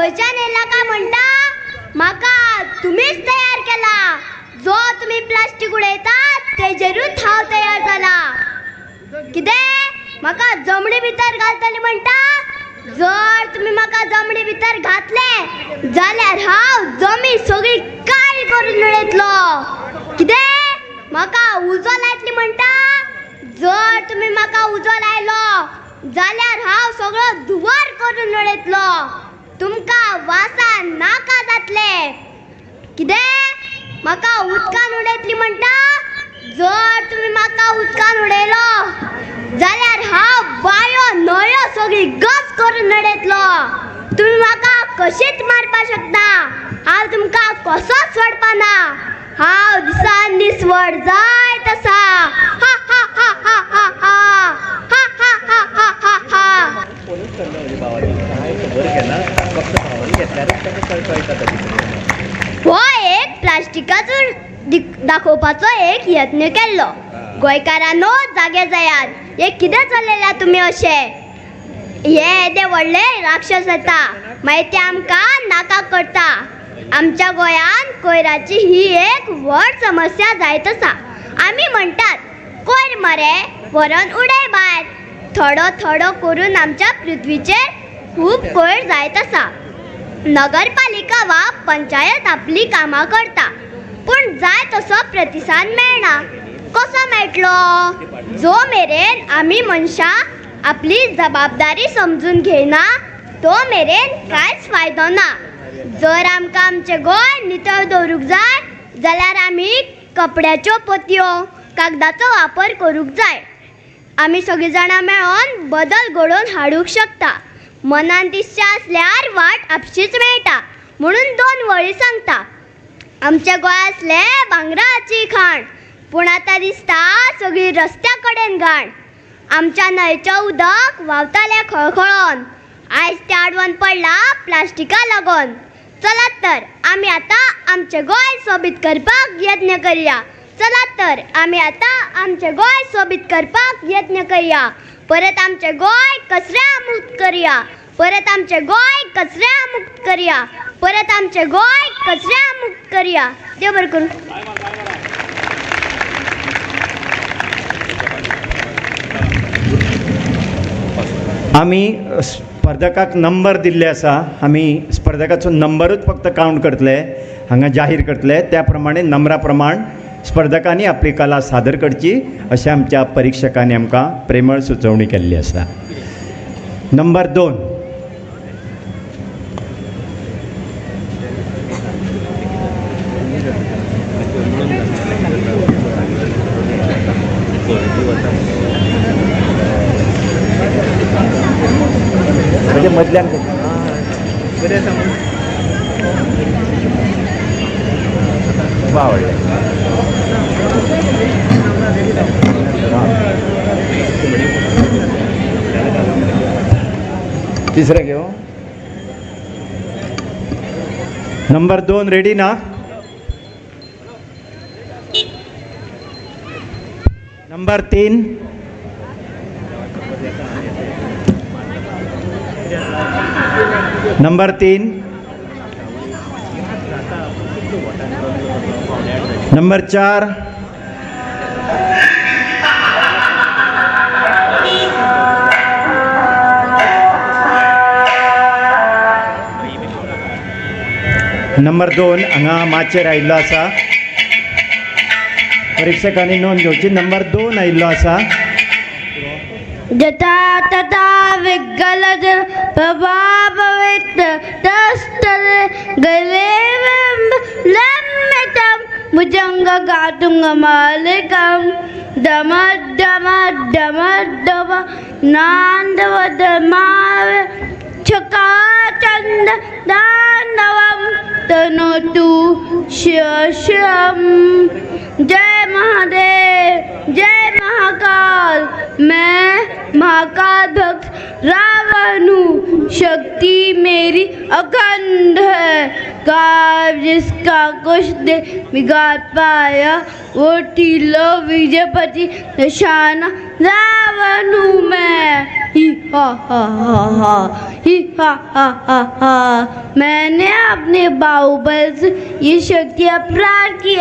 खंयच्यान येयला काय म्हणटा? म्हाका तुमीच तयार केला. जो तुमी प्लास्टीक उडयतात तेजेरूच हांव तयार जाला. कितें म्हाका जमणी भितर घालतली म्हणटा? जर तुमी म्हाका जमणी भितर घातले जाल्यार हांव जमीन सगळी काळी करून उडयतलो. कितें म्हाका उजो लायतली म्हणटा? जर तुमी म्हाका उजो लायलो जाल्यार हांव सगळो धुंवर करून उडयतलो. तुमकां वासान नाका जातले. कितें म्हाका उदकान उडयतली म्हणटा? जर तुमी म्हाका उदकान उडयलो जाल्यार हांव बायो न्हंयो सगळी गस करून उडयतलो. तुमी म्हाका कशीच मारपाक शकता, हांव तुमकां कसोच सोडपाना. हांव दिसान दीस व्हड जायत आसा. हा हा हा हा हा हा हा हा हा हा हा हा. हो एक प्लास्टिकाचो दाखोवपाचो एक यत्न केल्लो. गोंयकारांनो जागे जायात, हे कितें चलयला तुमी अशें? हे येदे व्हडले राक्षस येता मागीर ते आमकां नाका करता. आमच्या गोंयांत कोयराची ही एक व्हड समस्या जायत आसा. आमी म्हणटात कोयर मरे व्हरोन उडय भायर. थोडो थोडो करून आमच्या पृथ्वीचेर खूब कोयर जायत आसा. नगरपालिका वा पंचायत आपली कामां करता पूण जाय तसो प्रतिसाद मेळना. कसो मेळटलो? जो मेरेन आमी मनशां आपली जबाबदारी समजून घेयना तो मेरेन कांयच फायदो ना. जर आमकां आमचें गोंय नितळ दवरूंक जाय जाल्यार आमी कपड्याच्यो पोतयो कागदाचो वापर करूंक जाय. आमी सगळीं जाणां मेळोन बदल घडोवन हाडूंक शकता. मनांत इत्सा आसल्यार वाट आपशीच मेळटा म्हणून दोन वळी सांगता. आमच्या गोंय आसलें भांगराची खाण पूण आतां दिसता सगळी रस्त्या कडेन घाण. आमच्या न्हंयचें उदक व्हांवतालें खळखळोन, आयज तें आडवन पडलां प्लास्टिका लागोन. चलात तर आमी आतां आमचें गोंय सोबीत करपाक यत्न करया. चलात तर आमी आतां आमचें गोंय सोबीत करपाक यत्न करया. परत आमचें गोंय कचऱ्या मुक्त करया. परत आमचें गोंय कचऱ्या मुक्त करया. परत आमचें गोंय कचऱ्या मुक्त करया. देव बरें करूं. आमी स्पर्धकाक नंबर दिल्ले आसा. आमी स्पर्धकाचो नंबरूच फक्त कावंट करतले, हांगा जाहीर करतले. त्या प्रमाणे नंबरा प्रमाण स्पर्धकांनी आपली कला सादर करची अशें आमच्या परिक्षकांनी आमकां प्रेमळ सुचोवणी केल्ली आसा. नंबर 2. म्हणजे मदल्यान खूब आवडलें. तिसरें घेवं. नंबर 2 रेडी ना? नंबर 3. नंबर 3. नंबर 4. नंबर 2 हांगा माचयेर आयिल्लो आसा. परिक्षकांनी नोंद घेवची. नंबर 2 आयिल्लो आसा. जथा तथा विगलज प्रभाभवित तस्तर गले लम्बितं भुजंग गातुंग मालिकं दम दम दम दम नान्दवदमाव छकाचंद दानवं तनोतु शिवम। जय महादेव, जय महाकाल। मैं महाकाल भक्त रावण हूँ, शक्ति मेरी अखंड है। का जिसका कुछ दे बिगाड़ पाया, वो टीलो विजयपति निशाना रावण हूँ मैं। ही हा हा हा हा, ही हा हा हा हा। मैंने अपने बाहुबल से ये शक्तियाँ प्राप्त की।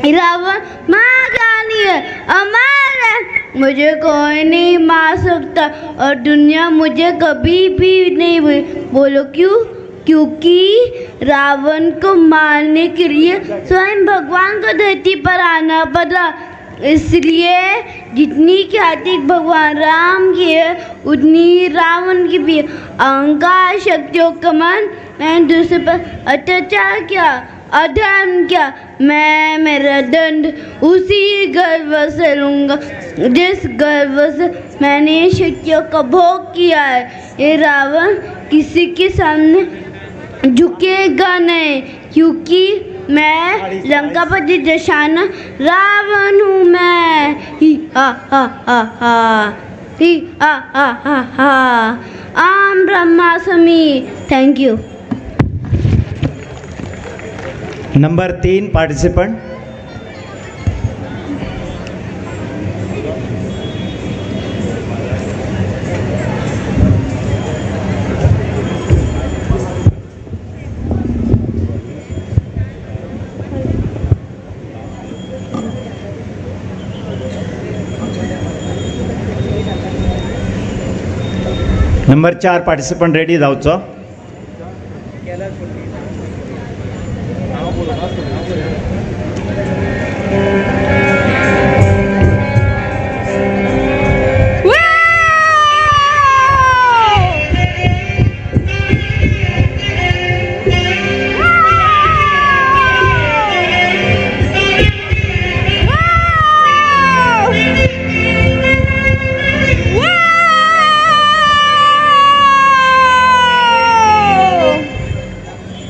रावण महाज्ञानी है, अमर है, मुझे कोई नहीं मार सकता और दुनिया मुझे कभी भी नहीं बोलो क्यों? क्योंकि रावण को मारने के लिए स्वयं भगवान को धरती पर आना पड़ा। इसलिए जितनी ख्याति भगवान राम की है उतनी रावण की भी है। अहंकार शक्तियों का मन, मैंने दूसरे पर अत्याचार किया, अधर्म किया, मैं मेरा दंड उसी गर्व से लूँगा जिस गर्व से मैंने शक्तियों का भोग किया है। ये रावण किसी के सामने झुकेगा नहीं, क्योंकि मैं लंकापति दशाना रावण हूँ मैं। ही हा हा हा हा, ही हा हा हा हा। आम ब्रह्मास्मि। Thank you. Number 3 participant. Number 4 participant ready जावचो।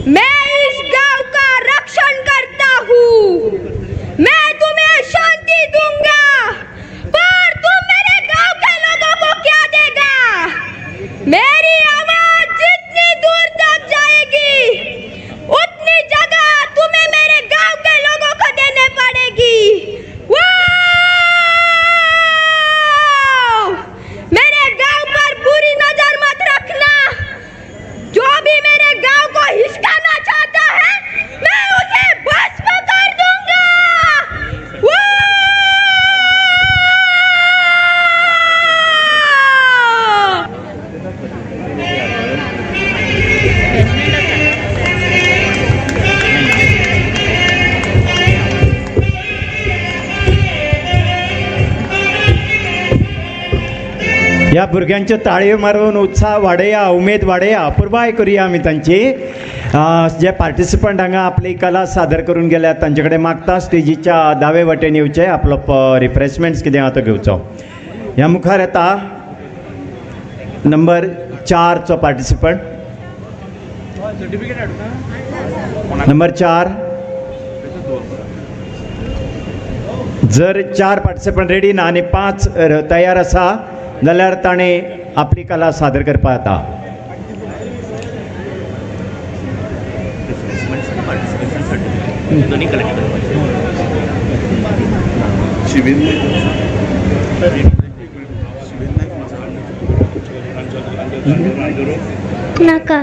मैं इस गांव का रक्षण करता हूँ, मैं तुम्हें शांति दूंगा, पर तुम मेरे गांव के लोगों को क्या देगा? मेरी आवाज जितनी दूर तक जाएगी उतनी जगह तुम्हें मेरे गांव के लोगों को देने पड़ेगी। वाह! मेरे गांव पर बुरी नजर मत रखना। जो भी मेरे गांव को हिसकाना चाहता है मैं उसे भस्म कर दूंगा। वाह! ह्या भुरग्यांच्यो ताळयो मारून उत्साह वाडया, उमेद वाडया, अपुरबाय करुया आमी तांची। जे पार्टिसिपंट हांगा आपली कला सादर करून गेल्यात तांचे कडेन मागता स्टेजीच्या दावे वटेन येवचे, आपलो रिफ्रेशमेंट्स कितें आहा तो घेवचो। ह्या मुखार येता नंबर 4चो पार्टिसिपंट। नंबर 4। जर 4 पार्टिसिपंट रेडी ना आनी 5 तयार आसा जाल्यार ताणें आपली कला सादर करपाक येता। नाका।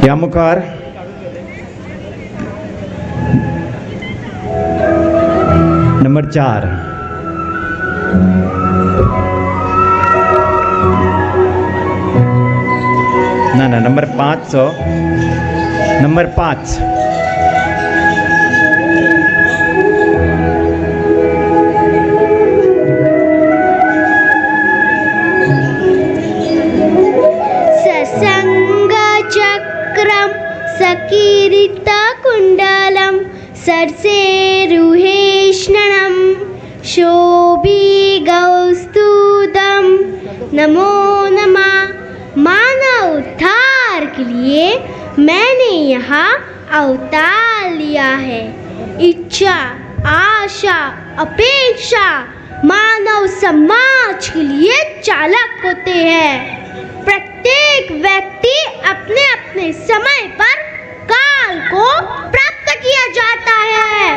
ह्या मुखार नंबर 4। ना ना, नंबर 5 चो, नंबर 5। सरसेरुहेष्णनं शोभिगौस्तुदं नमो नमः। मानव उद्धार के लिए मैंने यहाँ अवतार लिया है। इच्छा, आशा, अपेक्षा मानव समाज के लिए चालक होते हैं। प्रत्येक व्यक्ति अपने अपने समय पर काल को प्राप्त किया जाता है।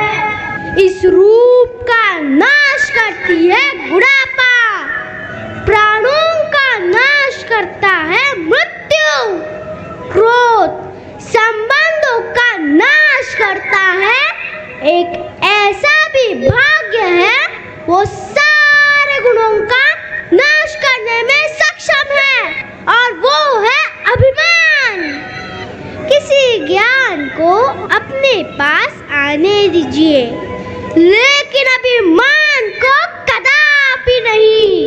इस रूप का नाश करती है बुढ़ापा, प्राणों का नाश करता है मृत्यु, क्रोध संबंधों का नाश करता है। एक ऐसा भी भाग्य है वो सारे गुणों का नाश करने में सक्षम है, और वो है अभिमान। किसी ज्ञान को अपने पास आने दीजिए, लेकिन अभिमान को कदापि नहीं।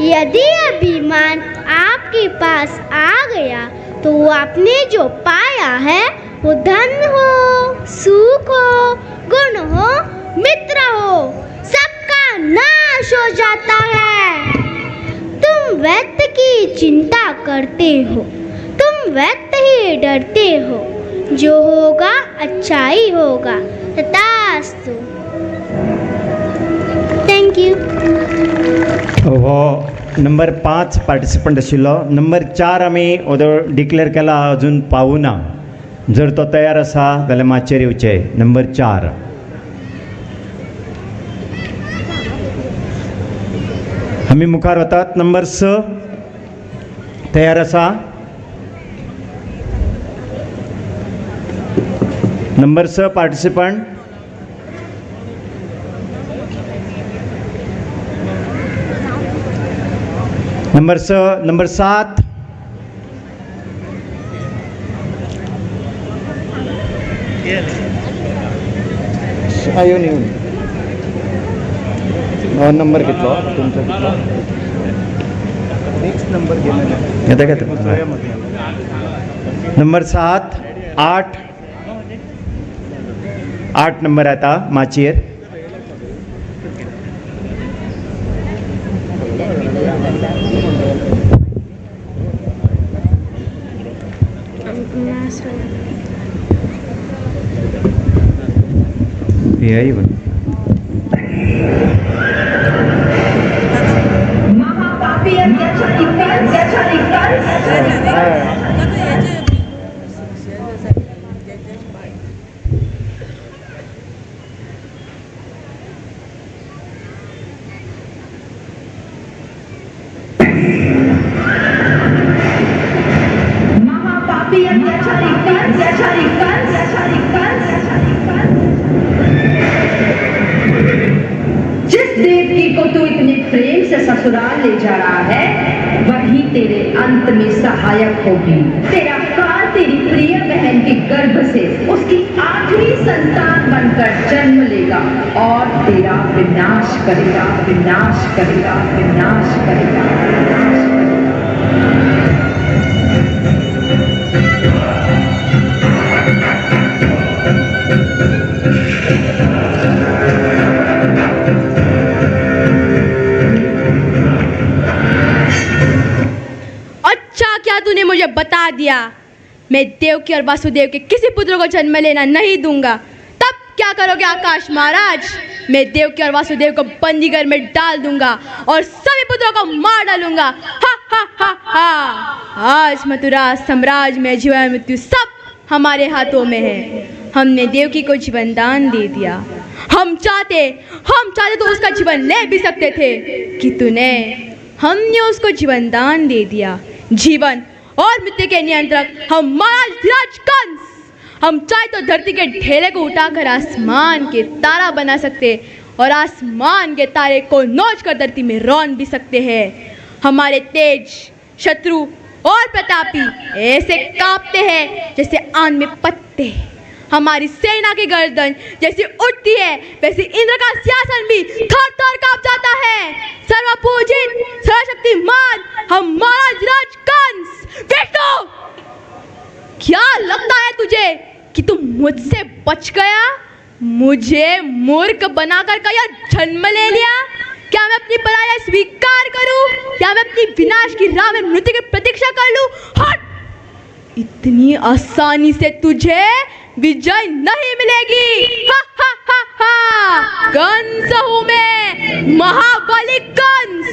यदि अभिमान आपके पास आ गया तो आपने जो पाया है वो धन हो, सुख हो, गुण हो, मित्र हो, सबका नाश हो जाता है। तुम व्यर्थ की चिंता करते हो, तुम व्यर्थ ही डरते हो। जो होगा अच्छा ही होगा। तथास्तु। Thank you. हो नंबर 5 पार्टिसिपंट आशिल्लो। नंबर 4 आमी ओदोळ डिक्लेअर केला, अजून पावना। जर तो तयार आसा जाल्यार मातशेर येवचें। नंबर 4। आमी मुखार वतात। नंबर 6 तयार आसा। Number 6 participant. Number 6, number 7। येवन येवन नंबर कितलो तुमचो? कितलो? नेक्स्ट नंबर घेता घेता। नंबर 7, 8, 8 नंबर येता माचयेर। महापापी अत्याचारी कंस, अत्याचारी कंस। महापापी अत्याचारी कंस, अत्याचारी कंस, अत्याचारी कंस, अत्याचारी कंस। जिस देवकी को तू इतने प्रेम से ससुराल ले जा रहा है, वही तेरे अंत में सहायक होगी। तेरा काल तेरी प्रिय बहन के गर्भ से उसकी 8वीं संतान बनकर जन्म लेगा और तेरा विनाश करेगा, विनाश करेगा, विनाश करेगा, विनाश करेगा। अच्छा क्या तूने मुझे बता दिया, मैं देवकी और वासुदेव के किसी पुत्र को जन्म लेना नहीं दूंगा। तब क्या करोगे आकाश महाराज? मैं देवकी और वासुदेव को बंदीघर में डाल दूंगा और सभी पुत्रों को मार डालूंगा। हा हा हा हा। आज मथुरा साम्राज्य में जीवन मृत्यु सब हमारे हाथों में है। हमने देवकी को जीवन दान दे दिया। हम चाहते तो उसका जीवन ले भी सकते थे कि तूने, हमने उसको जीवन दान दे दिया। जीवन और मृत्यु के नियंत्रक हम महाराज धीराज कंस। हम चाहे तो धरती के ढेले को उठाकर आसमान के तारा बना सकते और आसमान के तारे को नोच कर धरती में रौंद भी सकते हैं। हमारे तेज शत्रु और प्रतापी ऐसे कांपते हैं जैसे आन में पत्ते। हमारी सेना की गर्दन जैसी उठती है वैसे इंद्र का सिंहासन भी थर थर कांप जाता है। सर्वपूजित सर्वशक्तिमान हम महाराज राज कंस। विष्णु, क्या लगता है तुझे कि तू मुझसे बच गया? मुझे मूर्ख बनाकर का यह जन्म ले लिया। क्या मैं अपनी पराजय स्वीकार करूं या मैं अपनी विनाश की राह में मृत्यु की प्रतीक्षा कर लूं? हट! इतनी आसानी से तुझे विजय नहीं मिलेगी। हा हा हा हा! कंस हूँ मैं, महाबली कंस।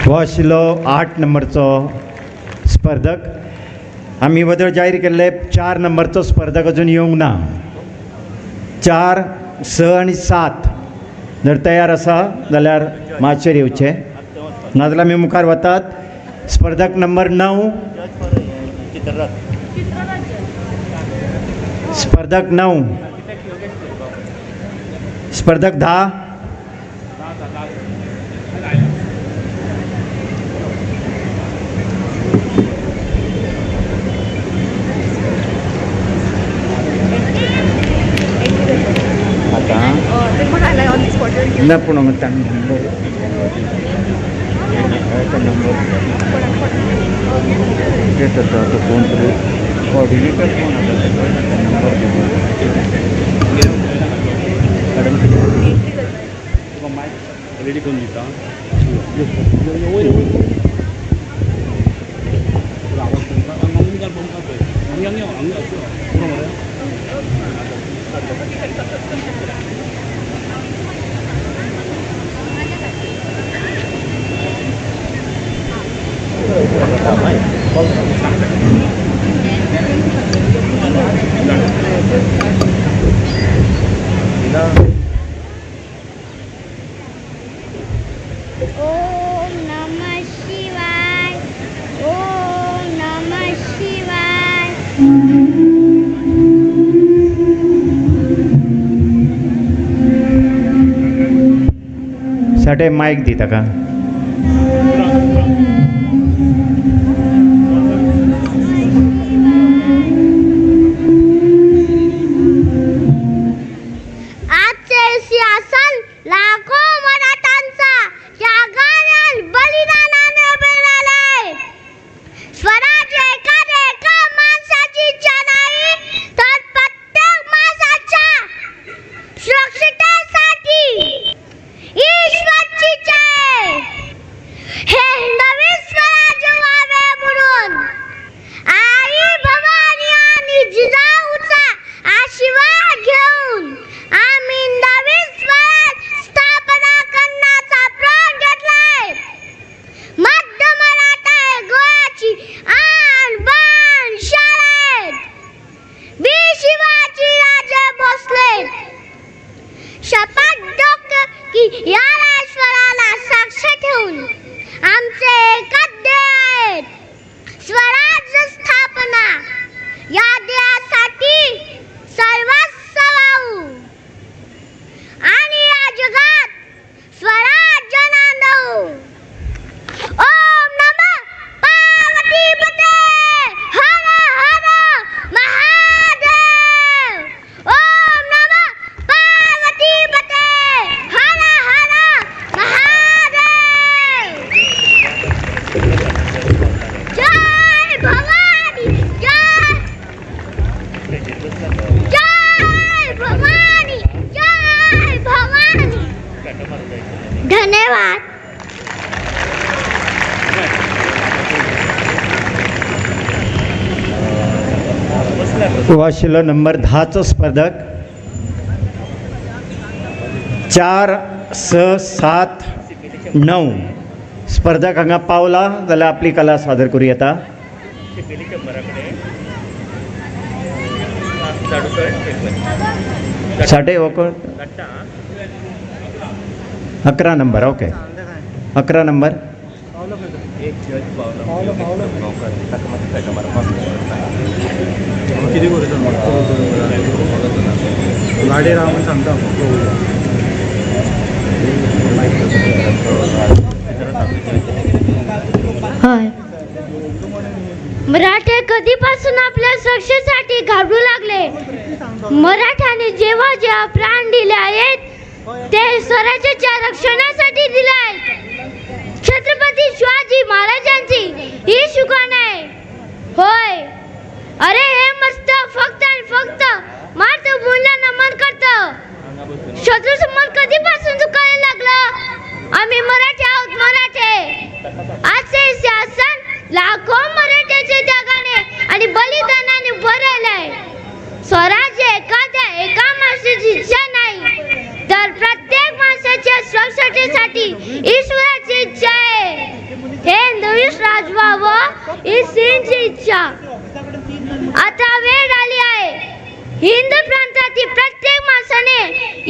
हो आशिल्लो 8 नंबरचो स्पर्धक। आमी वदळ जाहीर केल्ले 4 नंबरचो स्पर्धक अजून येवंक ना। 4, 6 आनी 7 जर तयार आसा जाल्यार मातशेर येवचे, नाजाल्यार आमी मुखार वतात। स्पर्धक नंबर 9, स्पर्धक 9, स्पर्धक 10, ना पूण नंबर कोण तरी कॉर्डिनेटर कोण आसा नंबर रेडी करून दिता। ओम नमः शिवाय, ओम नमः शिवाय। साठे मायक दी ताका। आजचे सिंहासन लाखो मराठ्यांचा त्यागाने बलिदानाने उभे राहिले। स्वराज्य एखाद्या एका माणसाची इच्छा नाही, तर प्रत्येक माणसाच्या सुरक्षिततेसाठी ईश्वरची इच्छा आहे। हे नवीन स्वराज्य व्हावे म्हणून आई भवानी आणि जिजाऊचा आशीर्वाद घेऊन आम्ही नवीन स्वराज स्थापना करण्याचा प्रण घेतलाय। मध्य मराठा हे गोव्याची आन बान शान आहेत। वीर शिवाजी राजे भोसले शपथ डोक की या ईश्वराला साक्ष ठेवून आमचे एकच ध्येय आहेत, स्वराज्य स्थापना। या ध्येयासाठी सर्वस्व वाहू आणि या जगात स्वराज्य नांदवू। ओम नमः पार्वती पते, हर हर महादेव। ओम नमः पार्वती पते, हर हर महादेव। जय भवानी, जय जय भवानी, जय भवानी। धन्यवाद। हो आशिल्लो नंबर 10चो स्पर्धक। 4, 6, 7, 9 स्पर्धक हांगा पावला जाल्यार आपली कला सादर करूं येता। साठे हो कोण? 11 नंबर, ओके 11 नंबर। गाडी राहा म्हणून सांगता। हय, मराठे कधीपासून आपल्या सुरक्षेसाठी घाबरू लागले। मराठ्याने जेव्हा जेव्हा प्राण दिले आहेत ते स्वराज्याच्या रक्षणासाठी दिलाय. छत्रपती शिवाजी महाराजांची ही शिकवण आहे. होय, अरे हे मस्त फक्त आणि फक्त मातृभूमीला नमन करतं. शत्रूसमोर कधीपासून झुकायला लागलं? आम्ही मराठे आहोत, मराठे. आजचे शासन लाखो मराठ्याच्या त्यागाने आणि बलिदानाने उभं राहिलंय. स्वराज्य एखाद्या एका माणसाची इच्छा नाही, तर प्रत्येक माणसाच्या सुरक्षेसाठी ईश्वराची इच्छा आहे. हे हिंदुविश राज व्हावं ही सिंहची इच्छा. आता वेळ आली आहे हिंदू प्रांतातील प्रत्येक माणसाने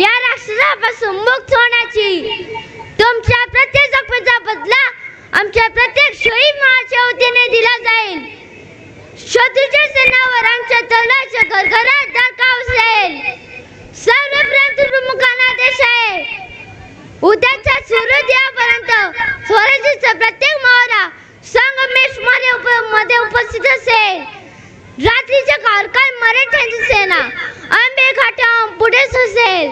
या राक्षसापासून मुक्त होण्याची. तुमच्या प्रत्येक जखमेचा बदला आमच्या प्रत्येक शहीद माच्या वतीने दिला जाईल. शत्रूच्या सेनावर आमच्या तलाच्या घरघरात दरकाव असेल. सर्व प्रांत प्रमुखांना आदेश आहे, उद्याच्या सूर्योदयापर्यंत स्वराज्याचा प्रत्येक मोहरा संगमेश मध्ये उपस्थित असेल. रात्रीच्या कारकाल मराठ्यांची सेना आंबे घाटावरून पुढेच असेल.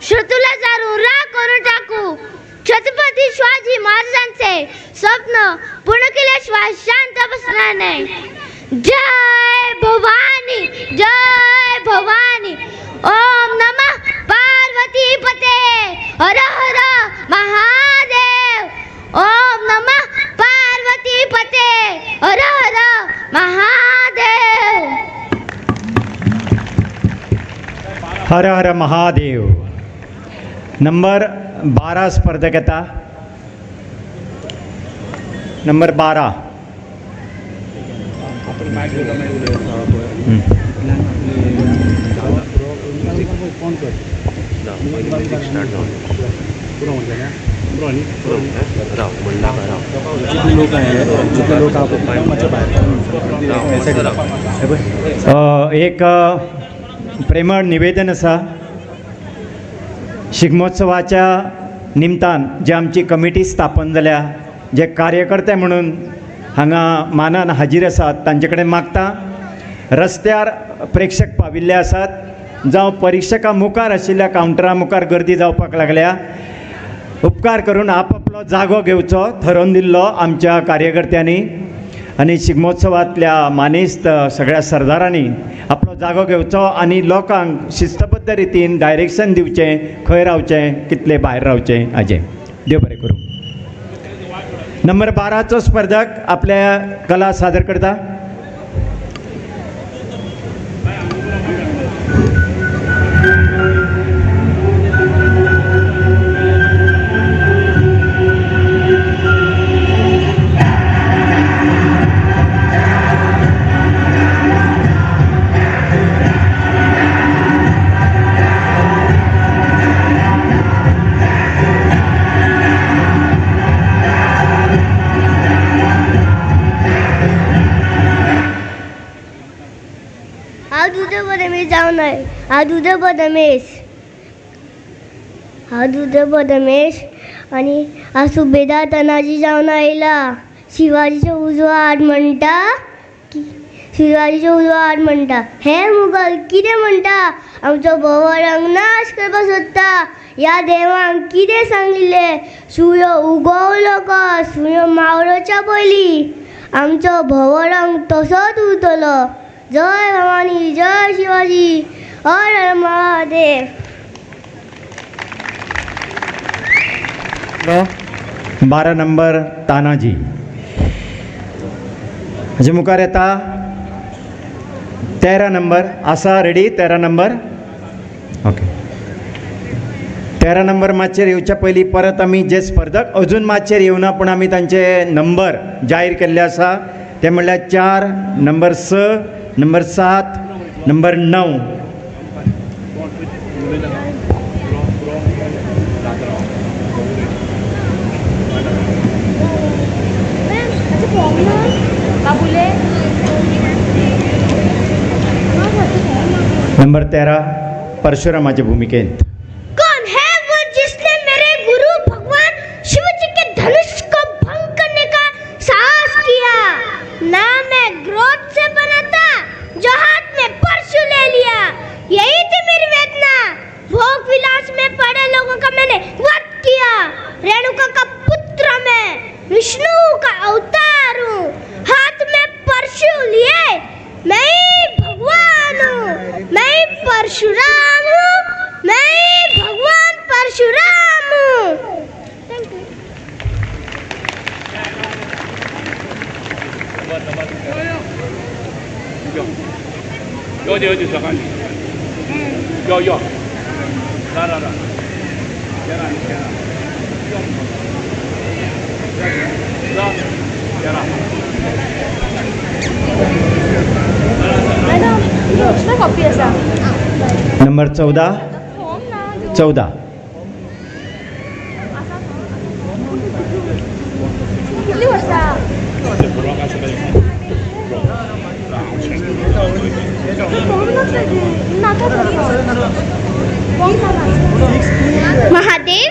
शत्रूला जारून राग करून टाकू. छत्रपती शिवाजी महाराजांचे स्वप्न पूर्ण केल्याशिवाय शांत बसणार नाही. जय भवानी, जय भवानी. ओम नमः पार्वती पते. हर हर महादेव. ओम नमः पार्वती पते. हर हर महादेव. हर हर महादेव. नंबर 12 स्पर्धक येता. नंबर 12. आपण मायक घेता मागीर उलयता पळय. फोन कर. पुरो म्हणटा पुरो न्ही. जितले लोक आहे, जितले लोक आहा पळय मातशे भायर हे पळय. एक प्रेमळ निवेदन आसा. शिगमोत्सवाच्या निमतान जे आमची कमिटी स्थापन जाल्या, जे कार्यकर्ते म्हणून हांगा मानान हाजीर आसात, तांचे कडेन मागता, रस्त्यार प्रेक्षक पाविल्ले आसात जावं परिक्षकां मुखार आशिल्ल्या कावंटरा मुखार गर्दी जावपाक लागल्या, उपकार करून आपापलो जागो घेवचो थरोवन दिल्लो आमच्या कार्यकर्त्यांनी आनी शिगमोत्सवांतल्या मानेस्त सगळ्या सरदारांनी आपलो जागो घेवचो आनी लोकांक शिस्तबद्ध रितीन डायरेक्शन दिवचें, खंय रावचें, कितले भायर रावचें हाजें. देव बरें करूं. नंबर 12चो स्पर्धक आपल्या कला सादर करता. हांव दुदो बदमेश जावन हांव दुदो बदमेश, हांव दुदो बदमेश आनी हांव सुबेदार तानाजी जावन आयला. शिवाजीचो उजवो हात म्हणटा, शिवाजीचो उजवो हात म्हणटा, हे मुगल कितें म्हणटा, आमचो भोवो रंग नाश करपाक सोदता. ह्या देवान कितें सांगिल्लें, सूर्य उगवलो काय सूर्य मावळोच्या पयलीं आमचो भोवो रंग तसोच उरतलो. जय भवानी, जय शिवाजी, हर हर महादेव. 12 नंबर तानाजी. हाजे मुखार येता 13 नंबर. आसा रेडी 13 नंबर? ओके. 13 नंबर मातशेर येवच्या पयलीं परत आमी जे स्पर्धक अजून मातशेर येवना पूण आमी तांचे नंबर जाहीर केल्ले आसा, ते म्हणल्यार 4 नंबर, 6 नंबर, 7 नंबर, 9. नंबर 13 परशुरामाचे भूमिकेंत. कौन है वो जिसने मेरे गुरु भगवान शिव जी के धनुष को भंग करने का साहस किया? ना मैं क्रोध से बना था जो हाथ में परशु ले लिया, यही थी मेरी वेदना. भोग विलास में पड़े लोगों का मैं यो यो सकाळी यो यो रा रा रा नंबर 14 14. महादेव,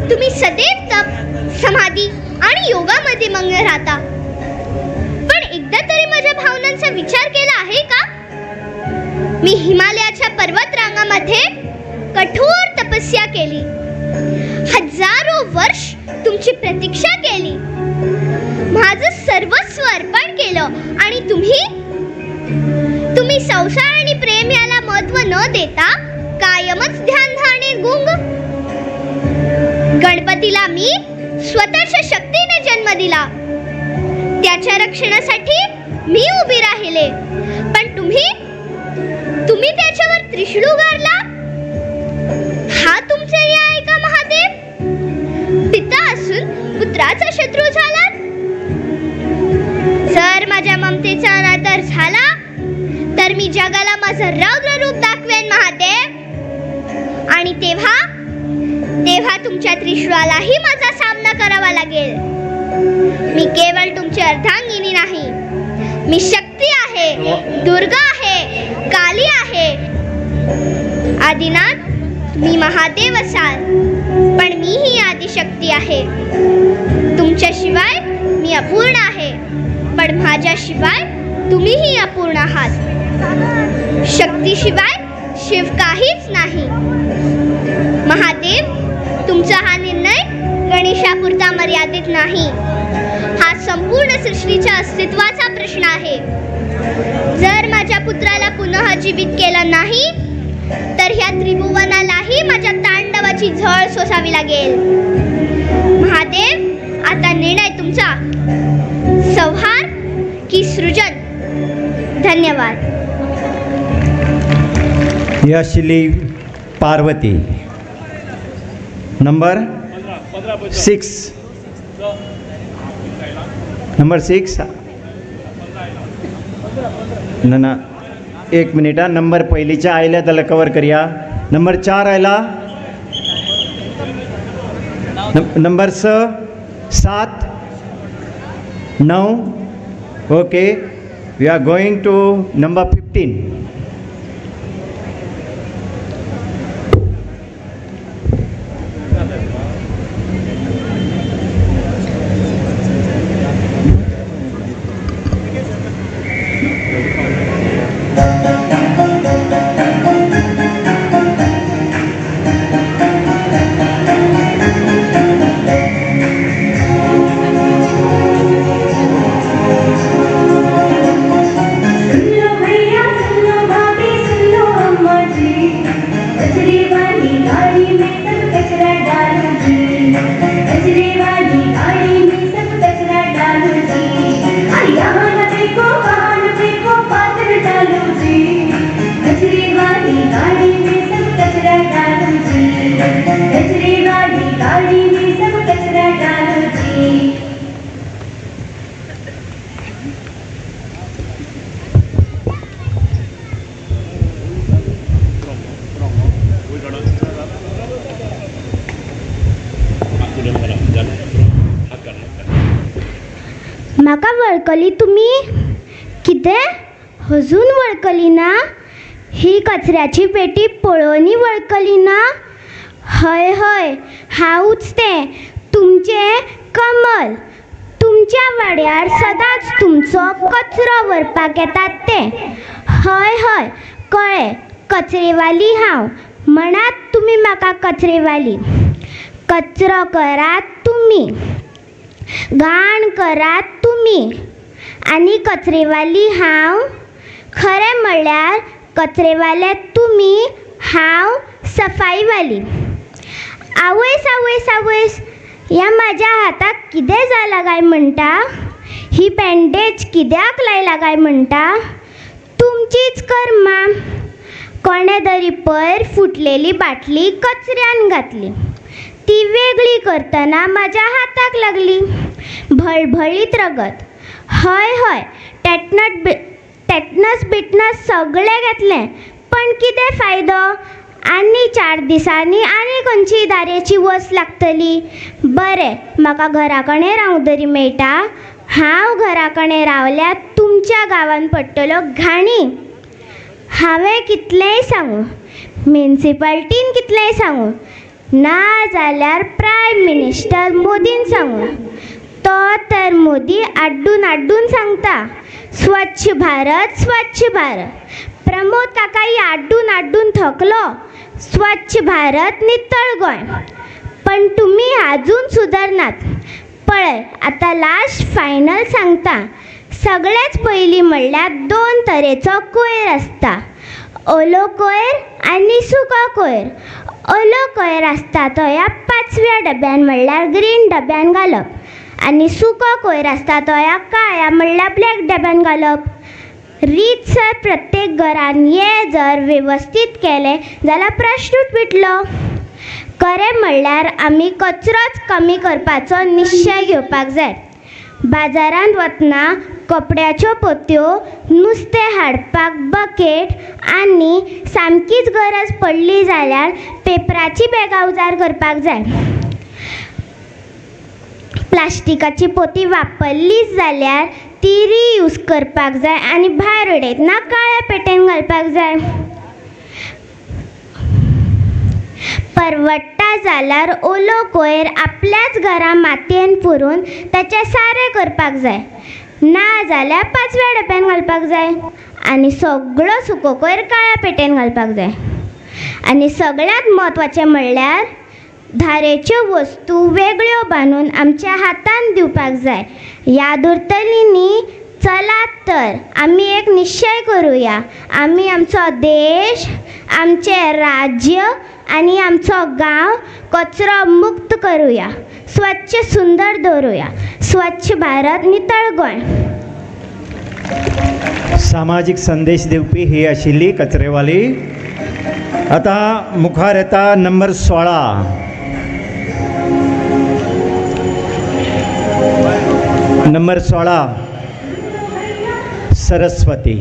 तुम्ही सदैव तप, समाधी आणि योगामध्ये मग्न राहता, पण एकदा तरी माझ्या भावनांचा विचार केला आहे का? मी हिमालयाच्या पर्वतरांगामध्ये कठोर तपस्या केली, हजारो वर्ष तुमची प्रतीक्षा केली, माझं सर्वस्व अर्पण केलं आणि तुम्ही तुम्ही संसार आणि प्रेम याला महत्व न देता कायमच ध्यान धारणेत गुंग. गणपतीला मी स्वतःच्या शक्तीने जन्म दिला, त्याच्या रक्षणासाठी मी उभी राहिले, पण तुम्ही तुम्ही त्याच्यावर त्रिशूळ उगारला. हा तुमचा न्याय आहे का महादेव? पिता असून पुत्राचा शत्रू झाला. जर माझ्या ममतेचा अनादर झाला तर मी जगाला माझं रौद्र रूप दाखवेन महादेव, आणि तेव्हा तेव्हा तुमच्या त्रिशूळालाही माझा सामना करावा लागेल. मी केवळ तुमची अर्धांगिनी नाही, मी शक्ती आहे, दुर्गा आहे, काली आहे. आदिनाथ, तुम्ही महादेव असाल, पण मीही आदिशक्ती आहे. तुमच्याशिवाय मी अपूर्ण आहे, पण माझ्याशिवाय तुम्हीही अपूर्ण आहात. शक्तीशिवाय शिव काहीच नाही. महादेव, तुमचा हा निर्णय गणेशापुरता मर्यादित नाही, हा संपूर्ण सृष्टीच्या अस्तित्वाचा प्रश्न आहे. जर माझ्या पुत्राला पुनः जीवित केलं नाही तर ह्या त्रिभुवनालाही माझ्या तांडवाची झळ सोसावी लागेल. महादेव, आता निर्णय तुमचा, संहार की सृजन. धन्यवाद. ही आशिल्ली पार्वती. Number 6, number 6. ना ना, एक मिनिट हा. नंबर पयलींच्या आयल्या जाल्यार कवर करया. नंबर 4 आयला, number 6, 7, 9. Okay, we are going to number 15. सुन लो भैया, सुन लो भाभी, सुन लो अम्मा जी, कचरे वाली गाड़ी में सब कचरा डालो जी, कचरे वाली गाड़ी में सब कचरा डालो जी, अरे यहाँ न फेंको वहाँ न फेंको पात्र डालो जी, कचरे वाली गाड़ी में सब कचरा डालो जी, कचरे वाली गाड़ी में सब कचरा डालो जी। म्हाका वळखली तुमी? कितें अजून वळखली ना? ही कचऱ्याची पेटी पळोवनूय वळखली ना? हय हय, हांवूच तें, तुमचें कमल. तुमच्या वाड्यार सदांच तुमचो कचरो व्हरपाक येतात तें. हय हय, कळ्ळें, कचरेवाली हांव. म्हणात तुमी म्हाका कचरेवाली. कचरो करात तुमी, घाण करात तुमी, आनी कचरेवाली हांव. खरें म्हणल्यार कचरेवाले तुमी, हांव सफाईवाली. आवयस आवयस आवयस, ह्या म्हाज्या हाताक कितें जालां काय म्हणटा? ही बँडेज कित्याक लायला काय म्हणटा? तुमच्या तुमचीच कर्मा. कोणें तरी पयर फुटलेली बाटली कचऱ्यान घातली, ती वेगळी करतना म्हाज्या हाताक लागली, भळभळीत रगत. हय हय, टॅटनस बिटनस सगळें घेतलें, पण कितें फायदो? आनी 4 दिसांनी आनी खंयची दारेची वस लागतली. बरें, म्हाका घरा कडेन रावूंक तरी मेळटा. हांव घरा कडेन रावल्यार तुमच्या गांवान पडटल्यो घाणी. हांवें कितलेंय सांगूं, म्युनिसिपाल्टीन कितलेंय सांगूं, ना जाल्यार प्रायम मिनिस्टर मोदीन सांगूं, तो तर मोदी आड्डून आड्डून सांगता स्वच्छ भारत स्वच्छ भारत. प्रमोद काकाई आड्डून आड्डून थकलो, स्वच्छ भारत नितळ गोंय. पण तुमी आजून सुदरनात. पळय आतां लास्ट फायनल सांगता. सगळेच पयलीं म्हणल्यार 2 तरेचो कोयर आसता, ओलो कोयर आनी सुको कोयर. ओलो कोयर आसता तो ह्या पाचव्या डब्यान म्हणल्यार ग्रीन डब्यान घालप, आनी सुको कोयर आसता तो ह्या काळ्या म्हणल्यार ब्लॅक डब्यान घालप. रीतसर प्रत्येक घरान हें जर वेवस्थीत केलें जाल्यार प्रश्नूच मिटलो. खरें म्हणल्यार आमी कचरोच कमी करपाचो निश्चय घेवपाक जाय. बाजारांत वतना कपड्याच्यो पोत्यो, नुस्तें हाडपाक बकेट आनी सामकीच गरज पडली जाल्यार पेपराची बॅगां उजार करपाक जाय. प्लास्टिकाची पोती वापरलीच जाल्यार ती रियूज करपाक जाय आनी भायर उडयतना काळ्या पेटेन घालपाक जाय. परवडटा जाल्यार ओलो कोयर आपल्याच घरा मातयेन पुरून ताचें सारें करपाक जाय, ना जाल्यार पाचव्या डब्यान घालपाक जाय आनी सगळो सुको कोयर काळ्या पेटेन घालपाक जाय. आनी सगळ्यांत म्हत्वाचें म्हणल्यार धारेच्यो वस्तू वेगळ्यो बांदून आमच्या हातान दिवपाक जाय. याद उरतली न्ही? चलात तर आमी एक निश्चय करुया, आमी आमचो देश, आमचें राज्य आनी आमचो गांव कचरो मुक्त करुया, स्वच्छ सुंदर दवरुया. स्वच्छ भारत नितळ गोंय. सामाजीक संदेश दिवपी ही आशिल्ली कचरेवाली. आतां मुखार येता नंबर 16. नंबर 16 सरस्वती.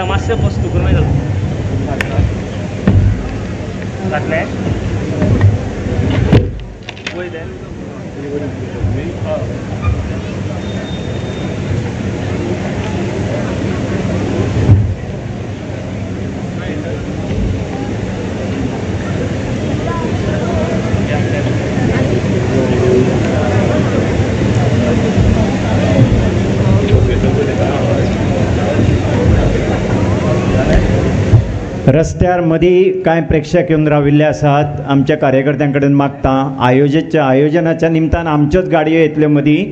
मातशें वस्तू करून जातलें. वयलें रस्त्यार मदीं कांय प्रेक्षक येवन राविल्ले आसात. आमच्या कार्यकर्त्यां कडेन मागता, आयोजनाच्या निमतान आमच्योच गाडयो येतल्यो मदीं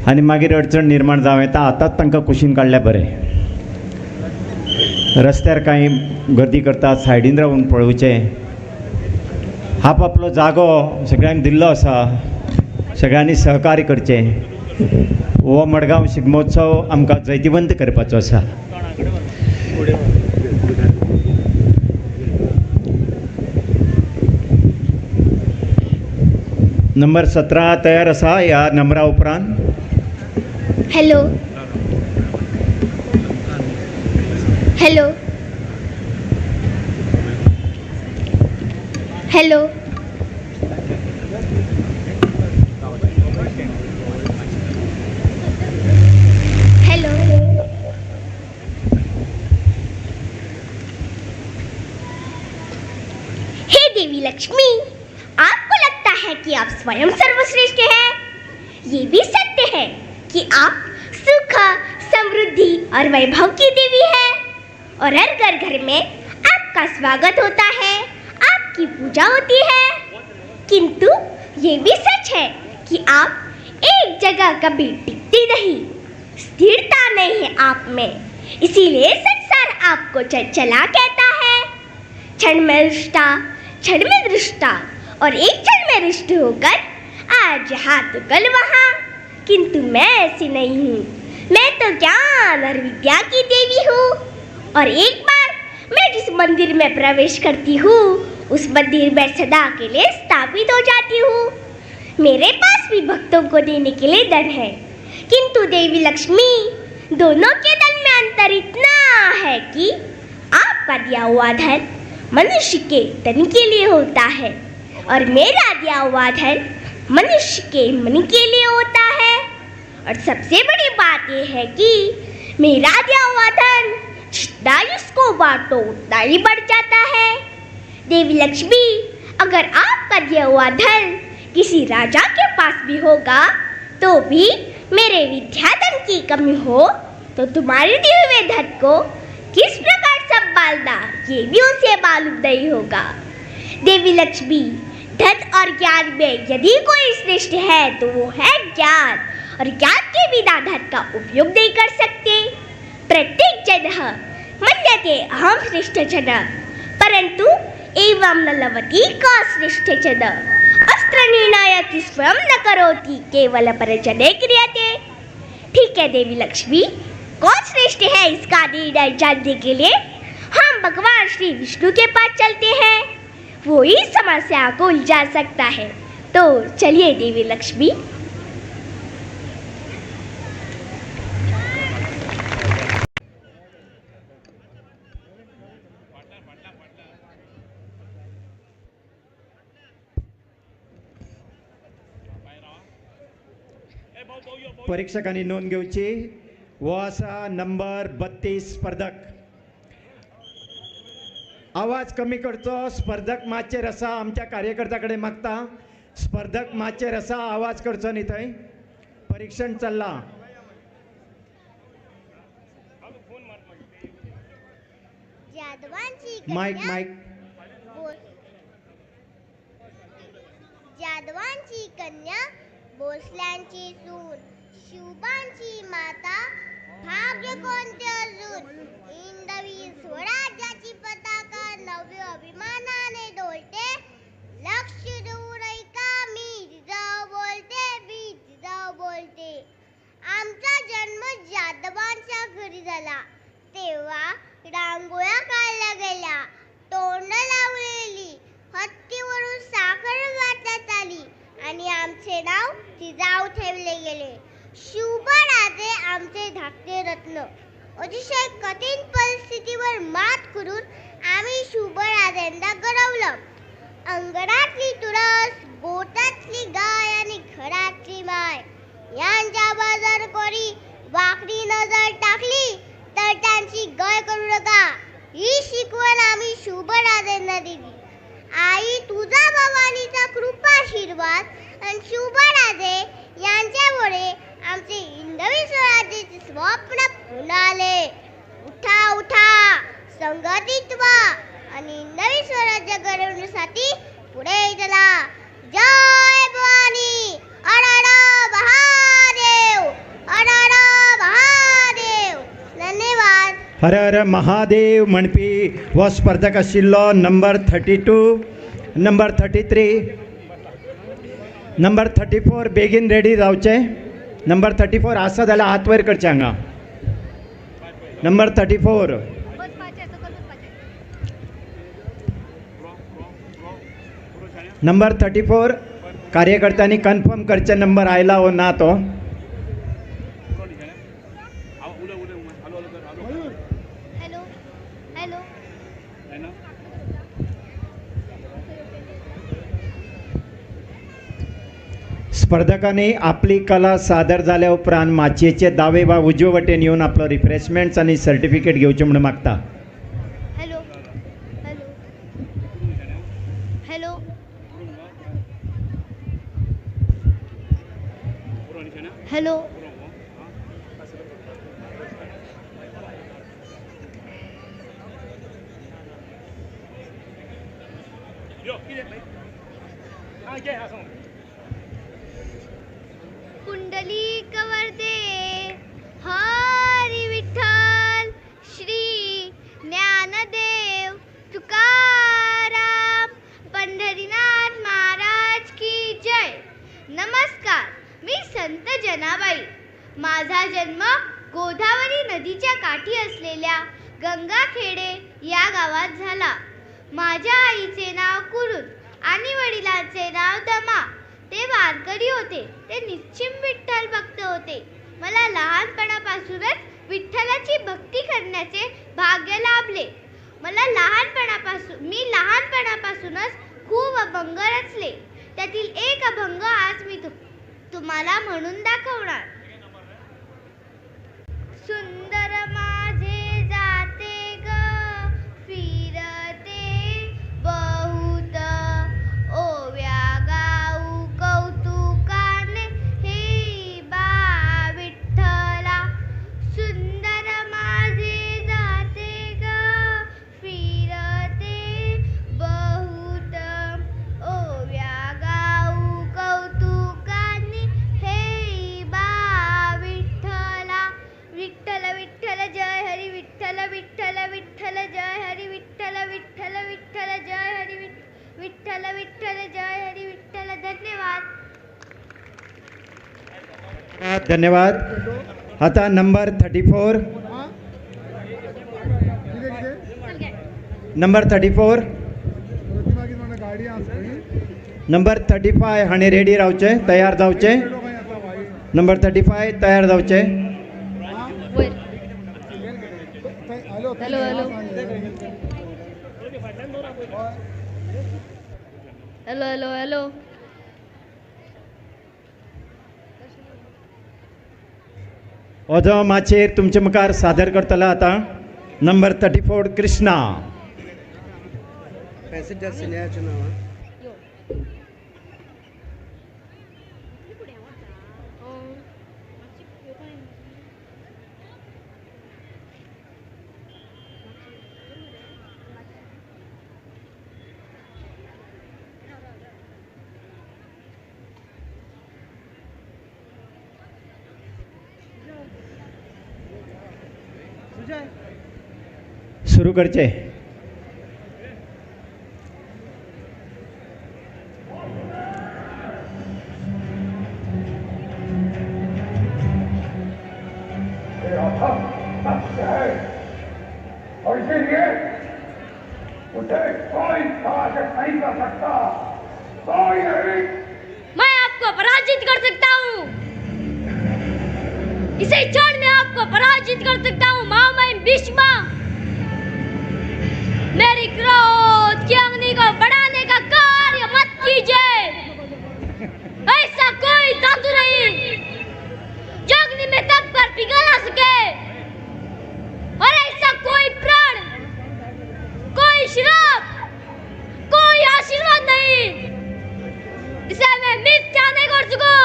आनी मागीर अडचण निर्माण जावं येता. आतांच तांकां कुशीन काडल्यार बरें. रस्त्यार कांय गर्दी करतात, सायडीन रावून पळोवचें. आपआपलो जागो सगळ्यांक दिल्लो आसा, सगळ्यांनी सहकार्य करचें. हो मडगांव शिगमोत्सव आमकां जैतिवंत करपाचो आसा. नंबर 17 तयार आसा ह्या नंबरा उपरांत. Hello hello hello, hello. हे देवी लक्ष्मी, आपको लगता है कि आप स्वयं सर्वश्रेष्ठ हैं। ये भी सत्य है कि आप सुख, समृद्धि और वैभव की देवी हैं और हर घर घर में आपका स्वागत होता है, आपकी पूजा होती है। किंतु ये भी सच है कि आप एक जगह कभी टिकती नहीं, स्थिरता नहीं है आप में। इसीलिए संसार आपको चला कहता है। क्षण में रुष्टा, क्षण में दृष्टा और एक क्षण में रुष्ट होकर आज यहाँ तो कल वहाँ। किंतु मैं ऐसी नहीं हूँ। मैं तो ज्ञान और विद्या की देवी हूँ और एक बार मैं जिस मंदिर में प्रवेश करती हूँ उस मंदिर में सदा के लिए स्थापित हो जाती हूँ। मेरे पास भी भक्तों को देने के लिए धन है, किंतु देवी लक्ष्मी दोनों के धन में अंतर इतना है कि आपका दिया हुआ धन मनुष्य के तन के लिए होता है और मेरा दिया हुआ धन मनुष्य के मन के लिए होता है। और सबसे बड़ी बात यह है कि मेरा दिया हुआ धन जितना इसको बांटो उतना ही बढ़ जाता है। देवी लक्ष्मी, अगर आपका दिया हुआ धन किसी राजा के पास भी होगा तो भी मेरे विद्याधन की कमी हो तो तुम्हारे दिए हुए धन को किस प्रकार संभालना ये भी उसे मालूम नहीं होगा। देवी लक्ष्मी, धन और ज्ञान में यदि कोई श्रेष्ठ है तो वो है ज्ञान, और ज्ञान के बिना धन का उपयोग नहीं कर सकते। प्रत्येक जन मन्यते अहम श्रेष्ठ जन, परंतु एवं न लभति का श्रेष्ठ जन। अस्त्र निर्णय की स्वयं न करोति केवल परजने क्रियते। ठीक है देवी लक्ष्मी, कौन श्रेष्ठ है इसका निर्णय जानने के लिए हम भगवान श्री विष्णु के पास चलते हैं, वो ही समस्या को उलझा सकता है। तो चलिए देवी लक्ष्मी। परीक्षकांनी नोंद घेवची। हो आसा नंबर 32 स्पर्धक। आवाज कमी करचो, स्पर्धक मातशेर आसा, आमच्या कार्यकर्त्या कडेन मागता, स्पर्धक मातशेर आसा, आवाज करचो न्ही थंय, परीक्षण चल्लां। मायक मायक। जाधवांची कन्या, भोसल्यांची सून, शिवबांची माता, भाग्य कोणते अजून, हिंदवी स्वराज्याची पताका नव्य अभिमानाने डोलते, लक्ष देऊ ऐका मी जिजाऊ बोलते, मी जिजाऊ बोलते। आमचा जन्म जाधवांच्या घरी झाला तेव्हा रांगोळ्या काढल्या गेल्या, तोंड लावलेली, हत्तीवरून साखर वाटण्यात आली आणि आमचे नाव जिजाऊ ठेवले गेले। शिवबाराजे आमचे धाकटे रत्न। अतिशय कठीण परिस्थितीवर मात करून आम्ही शिवबाराजेंना घडवलं। अंगणातली तुळस, गोठ्यातली गाय आणि घरातली माय यांच्या बाजार कोणी वाकडी नजर टाकली तर त्यांची गय करू नका, ही शिकवण आम्ही शिवबाराजेंना दिली। आई तुझा भवानीचा कृपाशीर्वाद आणि शिवबाराजे यांच्यामुळे आमचे हिंदवी स्वराज्याचे स्वप्न पुन्हा. उठा उठा, संघटित व्हा आणि हिंदवी स्वराज्य घडवण्यासाठी पुढे चला। जय भवानी, हर हर महादेव, हर हर महादेव। धन्यवाद। हर हर महादेव म्हणपी हो स्पर्धक आशिल्लो नंबर 32, नंबर 33, नंबर 34 बेगीन रेडी जावचे। नंबर 34 आसा जाल्यार हात वयर करचे हांगा। नंबर 34 नंबर 34 कार्यकर्त्यांनी कन्फर्म करचे नंबर आयला वो ना तो। हॅलो हॅलो स्पर्धकांनी आपली कला सादर जाल्या उपरांत माचयेचे दावे वा उजवे वटेन येवन आपलो रिफ्रेशमेंट्स आनी सर्टिफिकेट घेवचे म्हूण मागता। Hello hello hello hello Pundalik Varde Hari Vitthal, Shri Gyandev Tukaram, Pandharinath Maharaj की जय। नमस्कार, मी संत जनाबाई माझा जन्म गोदावरी नदीच्या काठी असलेल्या गंगाखेडे या गावात झाला. माझ्या आईचे नाव कुरुत आणि वडिलांचे नाव दमा. ते वारकरी होते. ते निश्चिम विठ्ठल भक्त होते. मला लहानपणापासूनच विठ्ठलाची भक्ती करण्याचे भाग्य लाभले. मी लहानपणापासूनच खूप अभंग रचले. त्यातील एक अभंग आज मी तुम्हाला म्हणून दाखवणार. सुंदर माझे जाते ग फिरते बहुत, ओव्या गाऊ कौतुकाने हे बा विठ्ठला. सुंदर माझे जाते ग फिरते बहुत, ओव्या गाऊ कौतुकाने हे बा विठ्ठला. विठ्ठल विठ्ठल जय हरी विठ्ठल विठ्ठल विठ्ठल जय हरी विठ्ठल विठ्ठल विठ्ठल जय हरी विठ्ठल विठ्ठल जय हरी विठ्ठल. धन्यवाद. धन्यवाद. आता नंबर 34, नंबर 34, नंबर 35 हाणें रेडी रावचे, तयार जावचे. नंबर 35 तयार जावचे. Hello hello hello hello hello. हो जो माचयेर तुमचे मुखार सादर करतलो आतां नंबर 34 कृष्णा. सुरू करचे. और इसीलिए उसे कोई पराजित नहीं कर सकता, कोई नहीं. मैं आपको पराजित कर सकता हूँ, इसे क्षण में आपको पराजित कर सकता हूँ. माँ मैं भीष्मा, मेरी क्रोध की अग्नि को बढ़ाने का कार्य मत कीजिए. ऐसा कोई धातु नहीं जो अग्नि में तप कर पिघला सके, और ऐसा कोई प्राण, कोई श्राप, कोई आशीर्वाद नहीं जिसे मैं मिथ्या नहीं कर सकूं.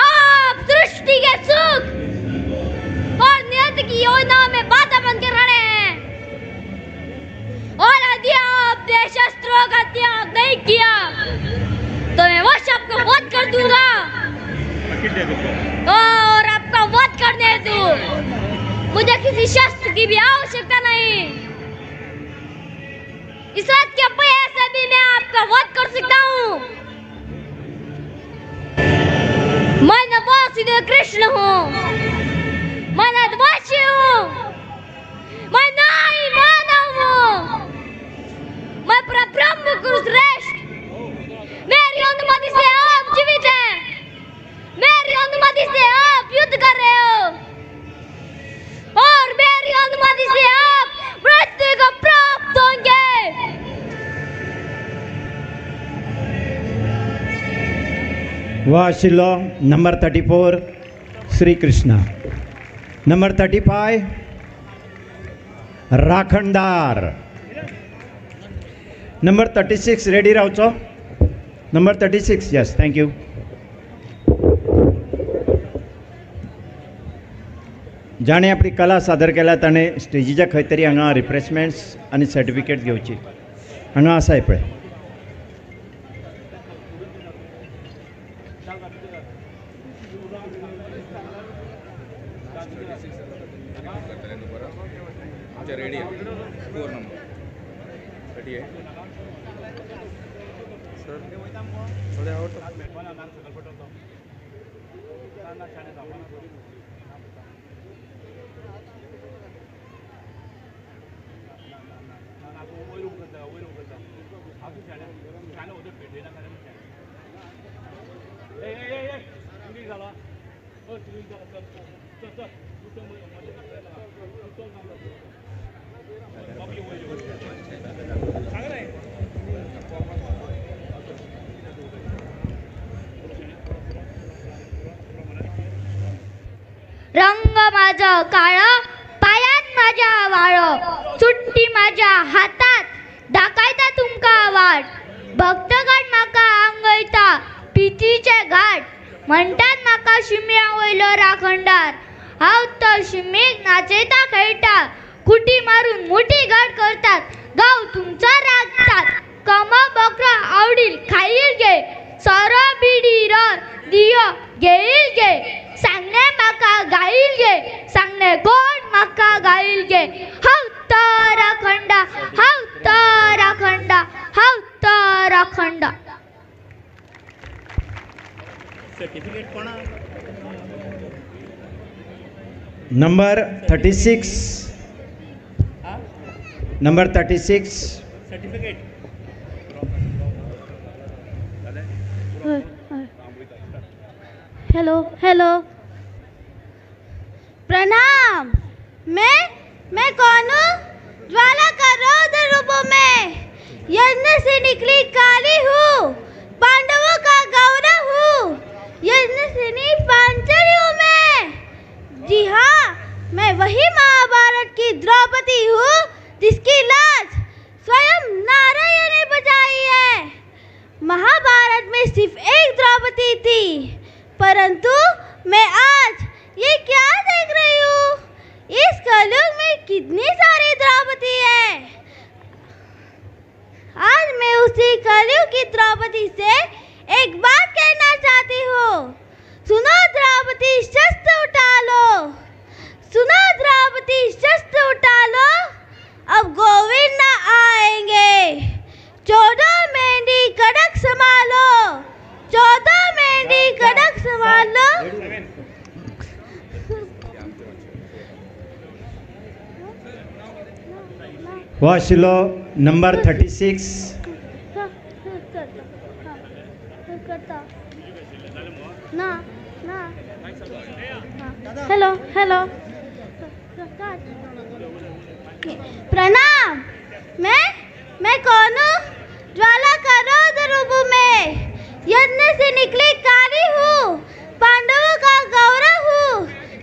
आप सृष्टि के सुख और नियत की योजना में बाधा बनकर खड़े हैं, और यदि आपने शस्त्रों का त्याग नहीं किया तो मैं वश आपको वध कर दूंगा, और आपका वध करने हेतु मुझे किसी शस्त्र की भी आवश्यकता नहीं. इस रात के पहिए से भी मैं आपका वध कर सकता हूँ. मैं न वासुदेव कृष्ण हूँ, मैं नदवासी हूँ, मैं नाई मानव हूँ, मैं परब्रह्म कुरुश्रेष्ठ. मेरी अनुमति से आप जीवित हैं, मेरी अनुमति से आप युद्ध कर रहे हो, और मेरी अनुमति से आप मृत्यु को प्राप्त होंगे. हो आशिल्लो नंबर 34 श्री कृष्णा. नंबर 35 राखणदार. नंबर 36 रेडी रावचो. Number 36, yes, thank you. जाणें आपली कला सादर केल्या ताणें स्टेजीच्या खंय तरी हांगा रिफ्रेशमेंट्स आनी सर्टिफिकेट घेवची. हांगा आसा पळय. Sir, थोडे आवडतो. रंग माझं काळं, पायात माझ्या वाळं, चुट्टी माझ्या हातात, दाखयता तुमकां वाट. भक्तगण म्हाका आंगयता पितीचे घाट, म्हणटात म्हाका शिम्या वयलो राखणदार. हांव तो शिमेक नाचयता खेळटा, खुटी मारून मोठी घाट करतात, गांव तुमचो राखतात. कमा बकरा आवडील खाईल गे, सोरो बिडी रर दियो घेईल गे, सांगणे म्हाका गाईल गे, सांगणे कोण म्हाका गाईल गे. हांव तो राखंडा, हांव तो राखंडा, हांव तो राखंडा. Number 36, number 36. Hello hello, प्रणाम. मैं कौन हूँ? ज्वाला का रौद्र रूपों में यज्ञ से निकली काली हूँ, पांडवों का गौरव हूँ, यज्ञ से नहीं पांचली हूँ मैं. जी हाँ, मैं वही महाभारत की द्रौपदी हूँ जिसकी लाज स्वयं नारायण ने बचाई है. महाभारत में सिर्फ एक द्रौपदी थी, परंतु मैं आज ये क्या देख रही हूँ? इस कलयुग में कितनी सारी द्रौपदी है. आज मैं उसी कलयुग की द्रौपदी से एक बात कहना चाहती हूँ. सुनो द्रौपदी शस्त्र उठा लो, सुनो द्रौपदी शस्त्र उठा लो, अब गोविंद न आएंगे. 14 मेंढी कड़क संभालो, 14 मेंढी कड़क संभालो. हो आशिल्लो नंबर 36. ना ना, हॅलो हॅलो, प्रणाम. मैं कौन हूँ? ज्वाला का रौद्र रूप में यज्ञ से निकली काली हूँ, पांडवों का गौरव हूँ,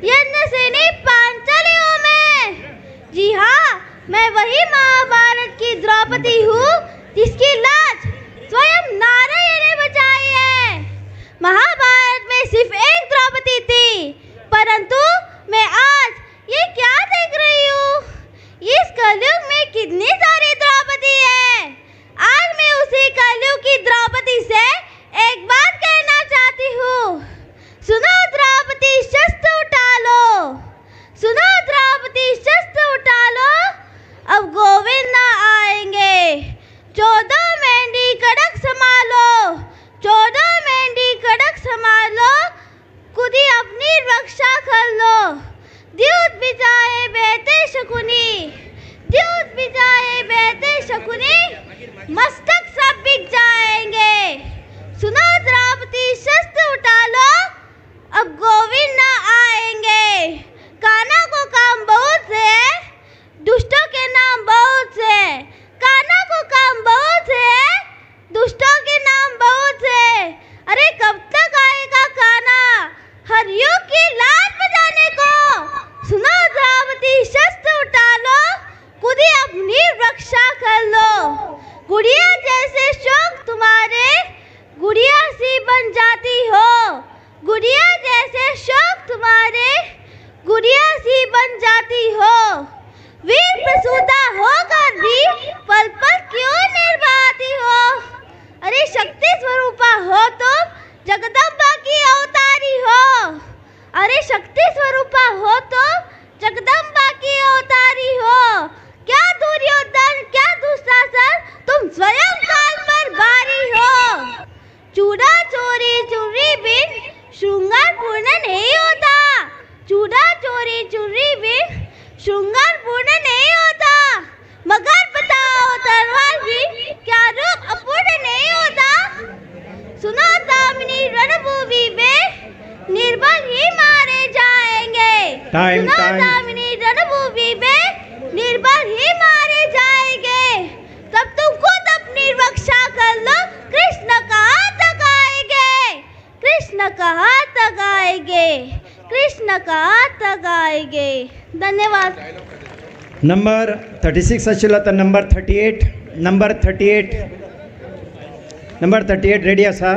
यज्ञ से नहीं पांचली हूँ मैं. जी हाँ, मैं वही महाभारत की द्रौपदी हूँ जिसकी लाज स्वयं नारायण ने बचाई है. महाभारत में सिर्फ एक द्रौपदी थी, परंतु मैं आज ये क्या देख रही हूँ? इस कलयुग में कितनी सारी द्रौपदी है. आज मैं उसी कलयुग की द्रौपदी से एक बात कहना चाहती हूँ. सुनो द्रौपदी शस्त्र उठा लो, सुनो द्रौपदी शस्त्र उठा लो, अब गोविंद न आएंगे. 14 मेंढी कड़क संभालो, 14 मेंढी कड़क संभालो, खुद ही अपनी रक्षा कर लो. द्यूत बिजाए बेटे शकुनी, द्यूत बिजाए लगाएंगे। धन्यवाद। नंबर 36 आशिल्लो आतां नंबर 38, नंबर 38, नंबर 38 रेडी आसा?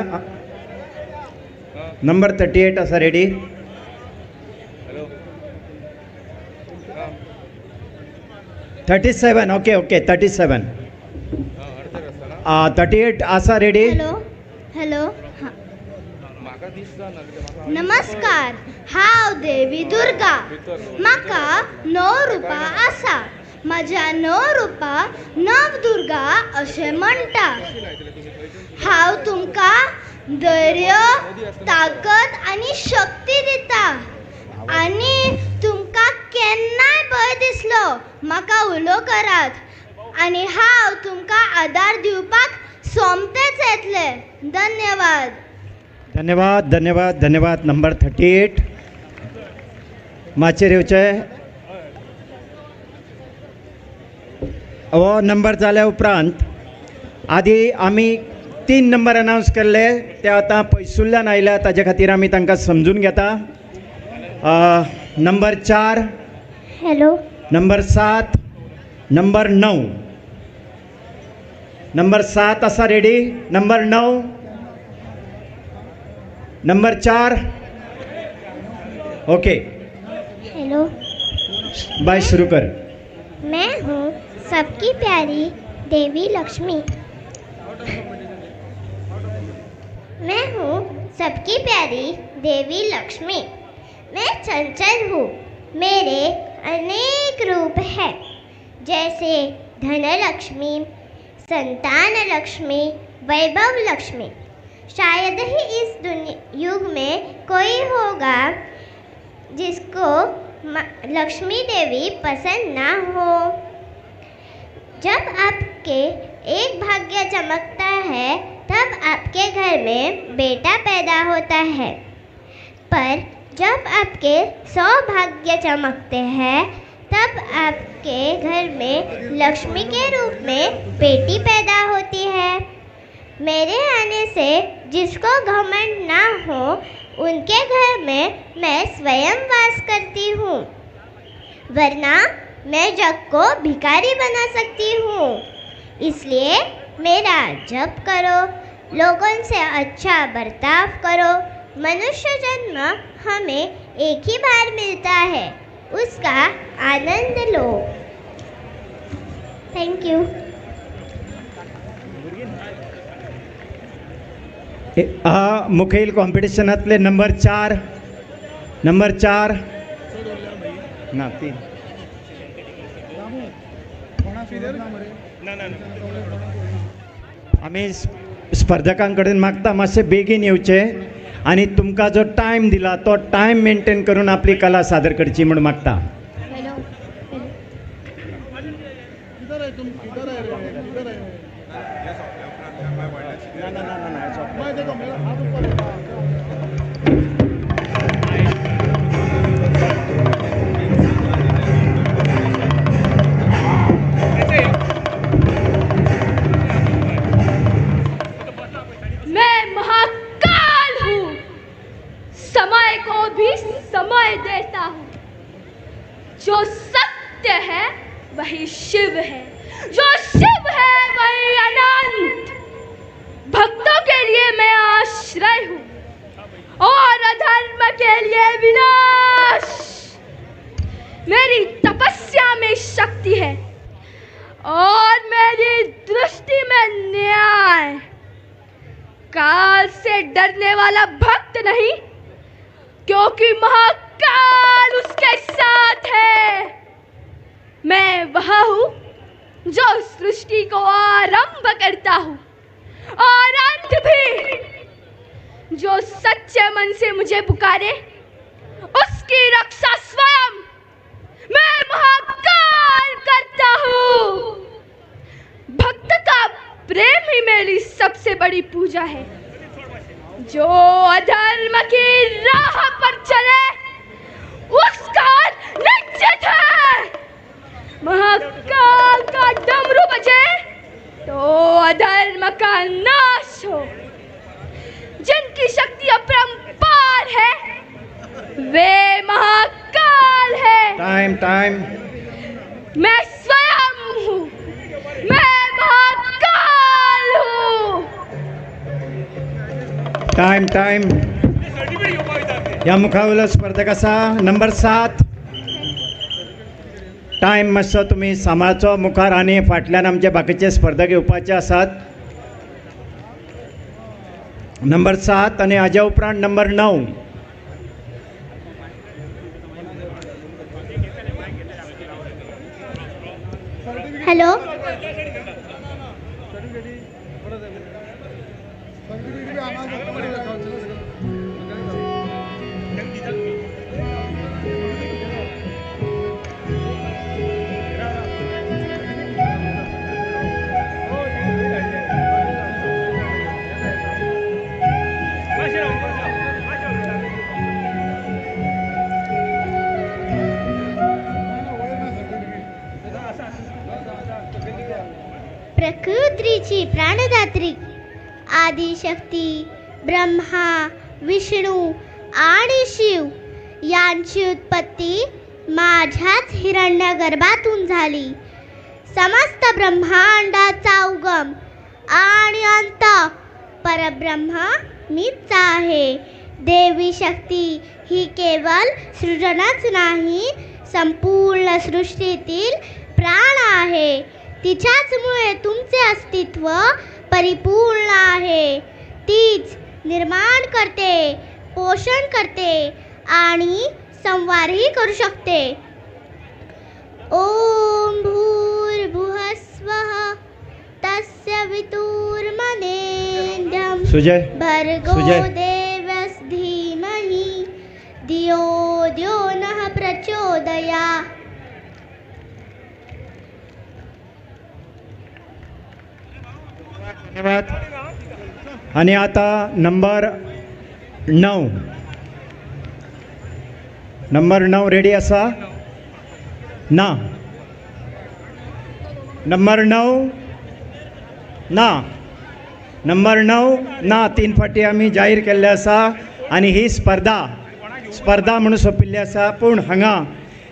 नंबर 38 आसा ready? 37, okay okay 37, 38 आसा रेडी? हॅलो हॅलो, नमस्कार, हांव देवी दुर्गा। म्हाका 9 रुपां आसा। म्हज्या 9 रुपां नवदुर्गा अशें म्हणटा। हांव तुमकां धैर्य, ताकद आनी शक्ती दिता आनी तुमकां केन्नाय भंय दिसलो म्हाका उलो करात आनी हांव तुमकां आदार दिवपाक सोमतेच येतलें। धन्यवाद। धन्यवाद धन्यवाद धन्यवाद। नंबर 38 माचयेर येवचें। हो नंबर जाल्या उपरांत आदी आमी 3 नंबर अनावंस केल्ले ते आतां पयसुल्ल्यान आयल्या, ताजे खातीर आमी तांकां समजून घेता। Number 4, hello, number 7, number 9। Number 7 आसा ready? Number 9, number 4, okay. Hello bye, शुरू कर। मैं हूँ सबकी प्यारी देवी लक्ष्मी। मैं हूँ सबकी प्यारी देवी लक्ष्मी। मैं चंचल हूँ। मेरे अनेक रूप हैं, जैसे धनलक्ष्मी, संतान लक्ष्मी, वैभव लक्ष्मी। शायद ही इस युग में कोई होगा जिसको लक्ष्मी देवी पसंद ना हो। जब आपके एक भाग्य चमकता है तब आपके घर में बेटा पैदा होता है, पर जब आपके 100 भाग्य चमकते हैं तब आपके घर में लक्ष्मी के रूप में बेटी पैदा होती है। मेरे आने से जिसको घमंड ना हो उनके घर में मैं स्वयं वास करती हूँ, वरना मैं जग को भिखारी बना सकती हूँ। इसलिए मेरा जप करो, लोगों से अच्छा बर्ताव करो। मनुष्य जन्म हमें एक ही बार मिलता है, उसका आनंद लो। Thank you. हा मुखेल कॉम्पिटिशनांतले नंबर 4, नंबर 4 ना 3 आमी स्पर्धकां कडेन मागता मातशें बेगीन येवचें आनी तुमकां जो टायम दिला तो टायम मेंटेन करून आपली कला सादर करची म्हूण मागता। मैं महाकाल हूँ, समय को भी समय देता हूँ। जो सत्य है वही शिव है, जो शिव है वही अनंत। भक्तों के लिए मैं आश्रय हूँ और अधर्म के लिए विनाश। मेरी तपस्या में शक्ति है और मेरी दृष्टि में न्याय। काल से डरने वाला भक्त नहीं, क्योंकि महाकाल उसके साथ है। मैं वह हूँ जो सृष्टि को आरंभ करता हूँ और अंत भी। जो सच्चे मन से मुझे पुकारे उसकी रक्षा स्वयं मैं महाकाल करता हूँ। भक्त का प्रेम ही मेरी सबसे बड़ी पूजा है। जो अधर्म की राह पर चले उसका निश्चित है। महाकाल का डमरू बजे तो अधर्म का नाश हो। जिनकी शक्ति अपरंपार है वे महाकाल है। Time time. मैं स्वयं हूँ, मैं महाकाल हूँ। Time time. ह्या मुखावयलो स्पर्धक आसा नंबर 7। टायम मातसो तुमी सांबाळचो, मुखार आनी फाटल्यान आमचे बाकीचे स्पर्धक येवपाचे आसात। नंबर 7 आनी हाज्या उपरांत नंबर 9। हॅलो, प्रकृतीची प्राणदात्री आदिशक्ती ब्रह्मा विष्णू आणि शिव यांची उत्पत्ती माझ्याच हिरण्यगर्भातून झाली। समस्त ब्रह्मांडाचा उगम आणि अंत परब्रह्म मीच आहे। देवी शक्ती ही केवळ सृजनच नाही, संपूर्ण सृष्टीतील प्राण आहे। तिच्याचमुळे तुमचे अस्तित्व परिपूर्ण आहे। तीच निर्माण करते, पोषण करते आणि संवारही करू शकते। ओम भूर्भुवस्वः तस्य वितुर्मनेन्द्यं भर्गो देवस्य धीमहि धियो यो नः प्रचोदयात्। धन्यवाद। आनी आता नंबर 9, नंबर 9 रेडी आसा ना? नंबर 9 ना, नंबर 9 ना। 3 फाटी आमी जाहीर केल्ले आसा आनी ही स्पर्धा स्पर्धा म्हणून सोंपिल्ली आसा, पूण हांगा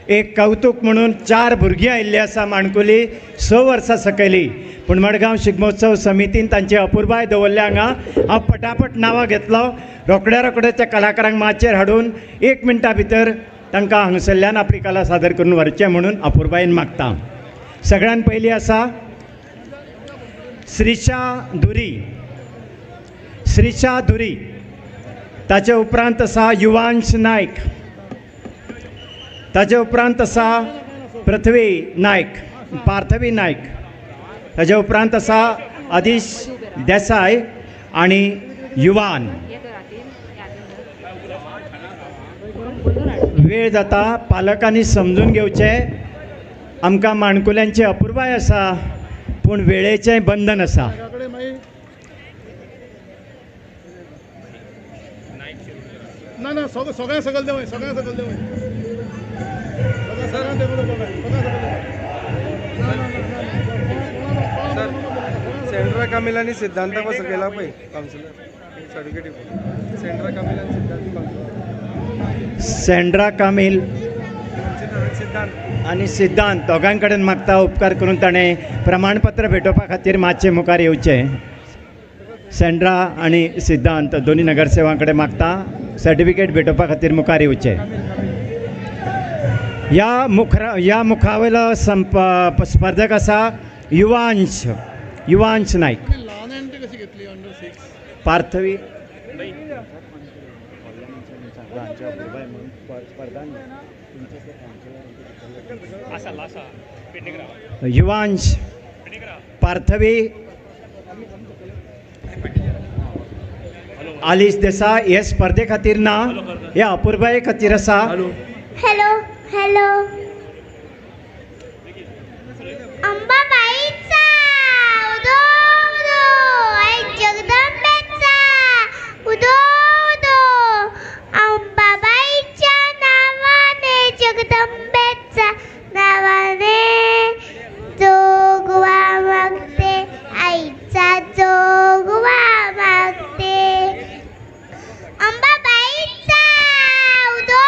एक कौतुक म्हणून 4 भुरगीं आयिल्लीं आसा माणकुली 6 वर्सां सकयली, पूण मडगांव शिगमोत्सव समितीन तांची अपुरबाय दवरल्या। हांगा हांव पटापट नांवां घेतलो, रोखड्या रोखड्या त्या कलाकारांक माचयेर हाडून 1 मिनटा भितर तांकां हांगसरल्यान आपली कला सादर करून व्हरचें म्हणून अपुरबायेन मागता। सगळ्यान पयलीं आसा श्रीशा धुरी, श्रीशा धुरी। ताचे उपरांत आसा युवांश नायक, ताचे उपरांत आसा पृथ्वी नायक, पार्थवी नायक, ताचे उपरांत आसा आदिश देसाय आनी युवान। वेळ जाता, पालकांनी समजून घेवचें आमकां माणकुल्यांची अपुरबाय आसा, पूण वेळेचें बंधन आसा। ना ना सगळ्या सकल देवय, सगळ्या सकल देवय। सेंड्रा कामिल आनी सिद्धांता सकयला पळय कावन्सिलर सर्टिफिकेट। सेंड्रा कामिल आनी सिद्धांत कावन्सिलर, सेंड्रा कामिल आनी सिद्धांत दोगां कडेन मागता उपकार करून ताणें प्रमाणपत्र भेटोवपा खातीर मातशें मुखार येवचें। सेंड्रा आनी सिद्धांत दोनी नगरसेवां कडेन मागता सर्टिफिकेट भेटोवपा खातीर मुखार येवचें। ह्या मुखावयलो स्पर्धक आसा युवांश, युवांश नायक, पार्थवी युवांश, पार्थवी, आलिश देसाय हे स्पर्धे खातीर ना, हे अपुरबाये खातीर आसा। हॅलो हॅलो, अंबाबाईचा उदो उदो, आई जगदंबेचा उदो उदो, अंबाबाईच्या नावाने जगदंबेचा नावाने जोगवा मागते, आईचा जोगवा मागते। अंबाबाईचा उदो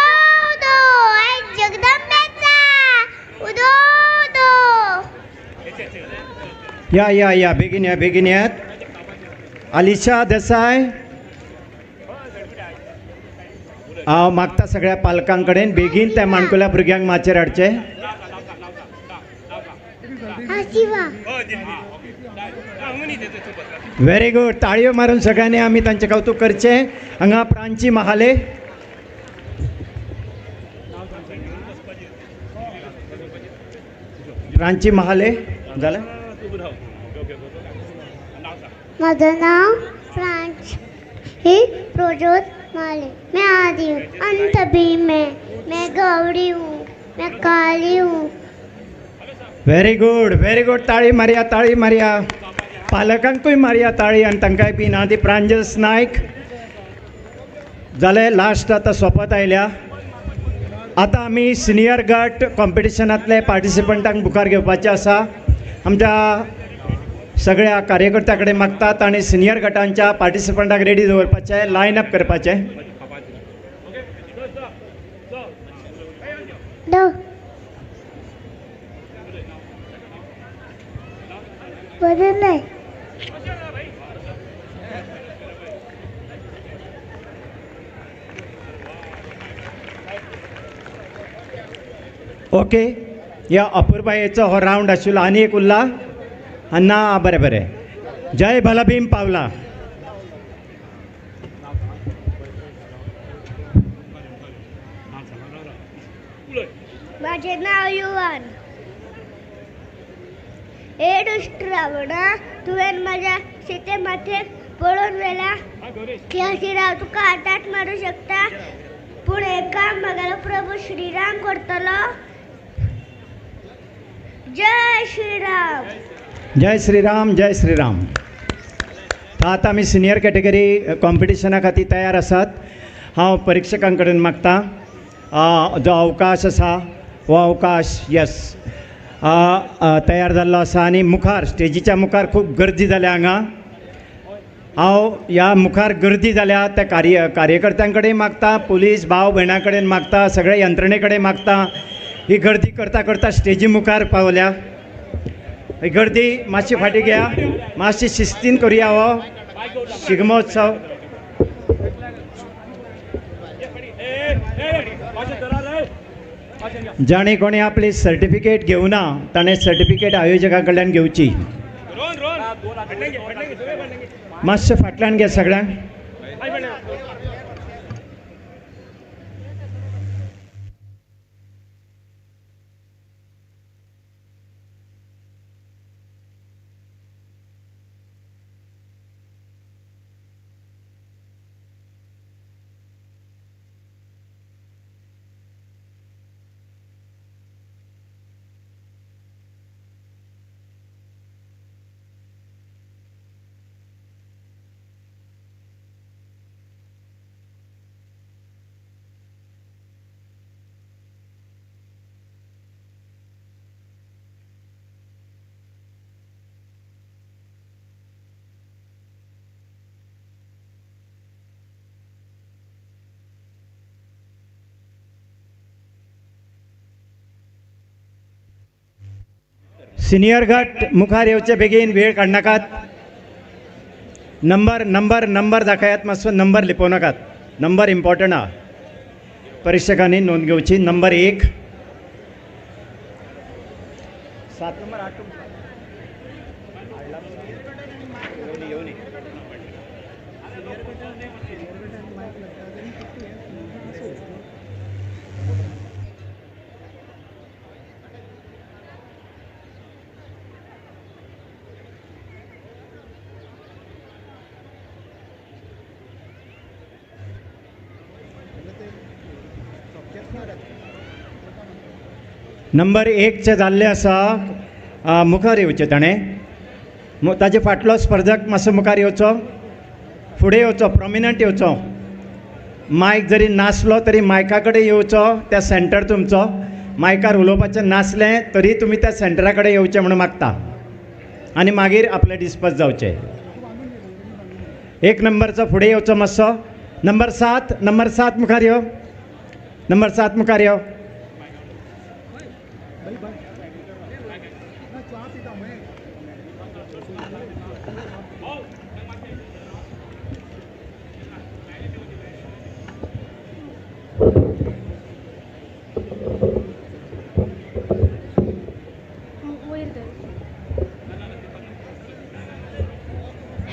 या या या बेगीन या बेगीन यात. आलिशा देसाय. हांव मागता सगळ्या पालकां कडेन बेगीन त्या माणकुल्या भुरग्यांक माचयेर हाडचें. Very good. ताळयो मारून सगळ्यांनी आमी तांचें कौतूक करचें. हांगा प्रांची महाले. प्रांची महाले जालें. म्हजें नांव प्रांच ही प्रोज्योत महाले. मैं आदि हूँ, अंत भी मैं गौरी हूँ, मैं काली हूँ. Very good very good. ताळी मारया ताळी मारया. पालकांकूय मारया ताळी आनी तांकांय बी ना ती. प्रांजस नायक जालें. लास्ट आतां सोंपत आयल्या. आतां आमी सिनियर गट कॉम्पिटिशनांतले पार्टिसिपंटांक मुखार घेवपाचें आसा. आमच्या सगळ्या कार्यकर्त्या कडेन मागतात आनी सिनियर गटांच्या पार्टिसिपंटांक रेडी दवरपाचें, लायन अप करपाचें. ओके, ह्या अपुरबायेचो हो रावंड आशिल्लो. आनी एक उरला ना. बरें बरें. जय भलभीम पावला. माझे नाव युवान. हे दुश्ट रावणा, तुवें म्हाज्या सीते माथेक पळोवन व्हेला. ती हांव तुका आतांच मारूं शकता, पूण हें काम म्हगेलो प्रभू श्रीराम करतलो. जय श्रीराम. जय श्रीराम. जय श्रीराम. आतां आमी सिनियर कॅटेगरी कॉम्पिटिशना खातीर तयार आसात. हांव परिक्षकां कडेन मागता जो अवकाश आसा हो अवकाश येस तयार जाल्लो आसा. आनी मुखार स्टेजीच्या मुखार खूब गर्दी जाल्या हांगा. हांव ह्या मुखार गर्दी जाल्या त्या कार्यकर्त्यां कडेन मागता, पुलीस भाव भयणां कडेन मागता, सगळ्या यंत्रणे कडेन मागता. ही गर्दी करता करता स्टेजी मुखार पावल्या. ही गर्दी मातशी फाटीं घेया, मातशी शिस्तीन करुया हो शिगमोत्सव. जाणें कोणी आपली सर्टिफिकेट घेवना ताणें सर्टिफिकेट आयोजकां कडल्यान घेवची. मातशें फाटल्यान घे सगळ्यांक. सिनियर गट मुखार येवचे बेगीन, वेळ काडनाकात. नंबर नंबर नंबर दाखयात, मातसो नंबर लिपोवं नाकात. नंबर इम्पॉर्टंट आहा. परिक्षकांनी नोंद घेवची. Number 1, 7 number 8. नंबर 1 चे जाल्ले आसा. मुखार येवचें ताणें. ताजे फाटलो स्पर्धक मातसो मुखार येवचो, फुडें येवचो, प्रोमिनंट येवचो. मायक जरी नासलो तरी मायका कडेन येवचो. त्या सेंटर तुमचो मायकार उलोवपाचें नासलें तरी तुमी त्या सेंटरा कडेन येवचें म्हणून मागता. आनी मागीर आपलें डिस्पस जावचें. 1 नंबरचो फुडें येवचो मातसो. नंबर 7, नंबर 7 मुखार यो. नंबर 7 मुखार यो.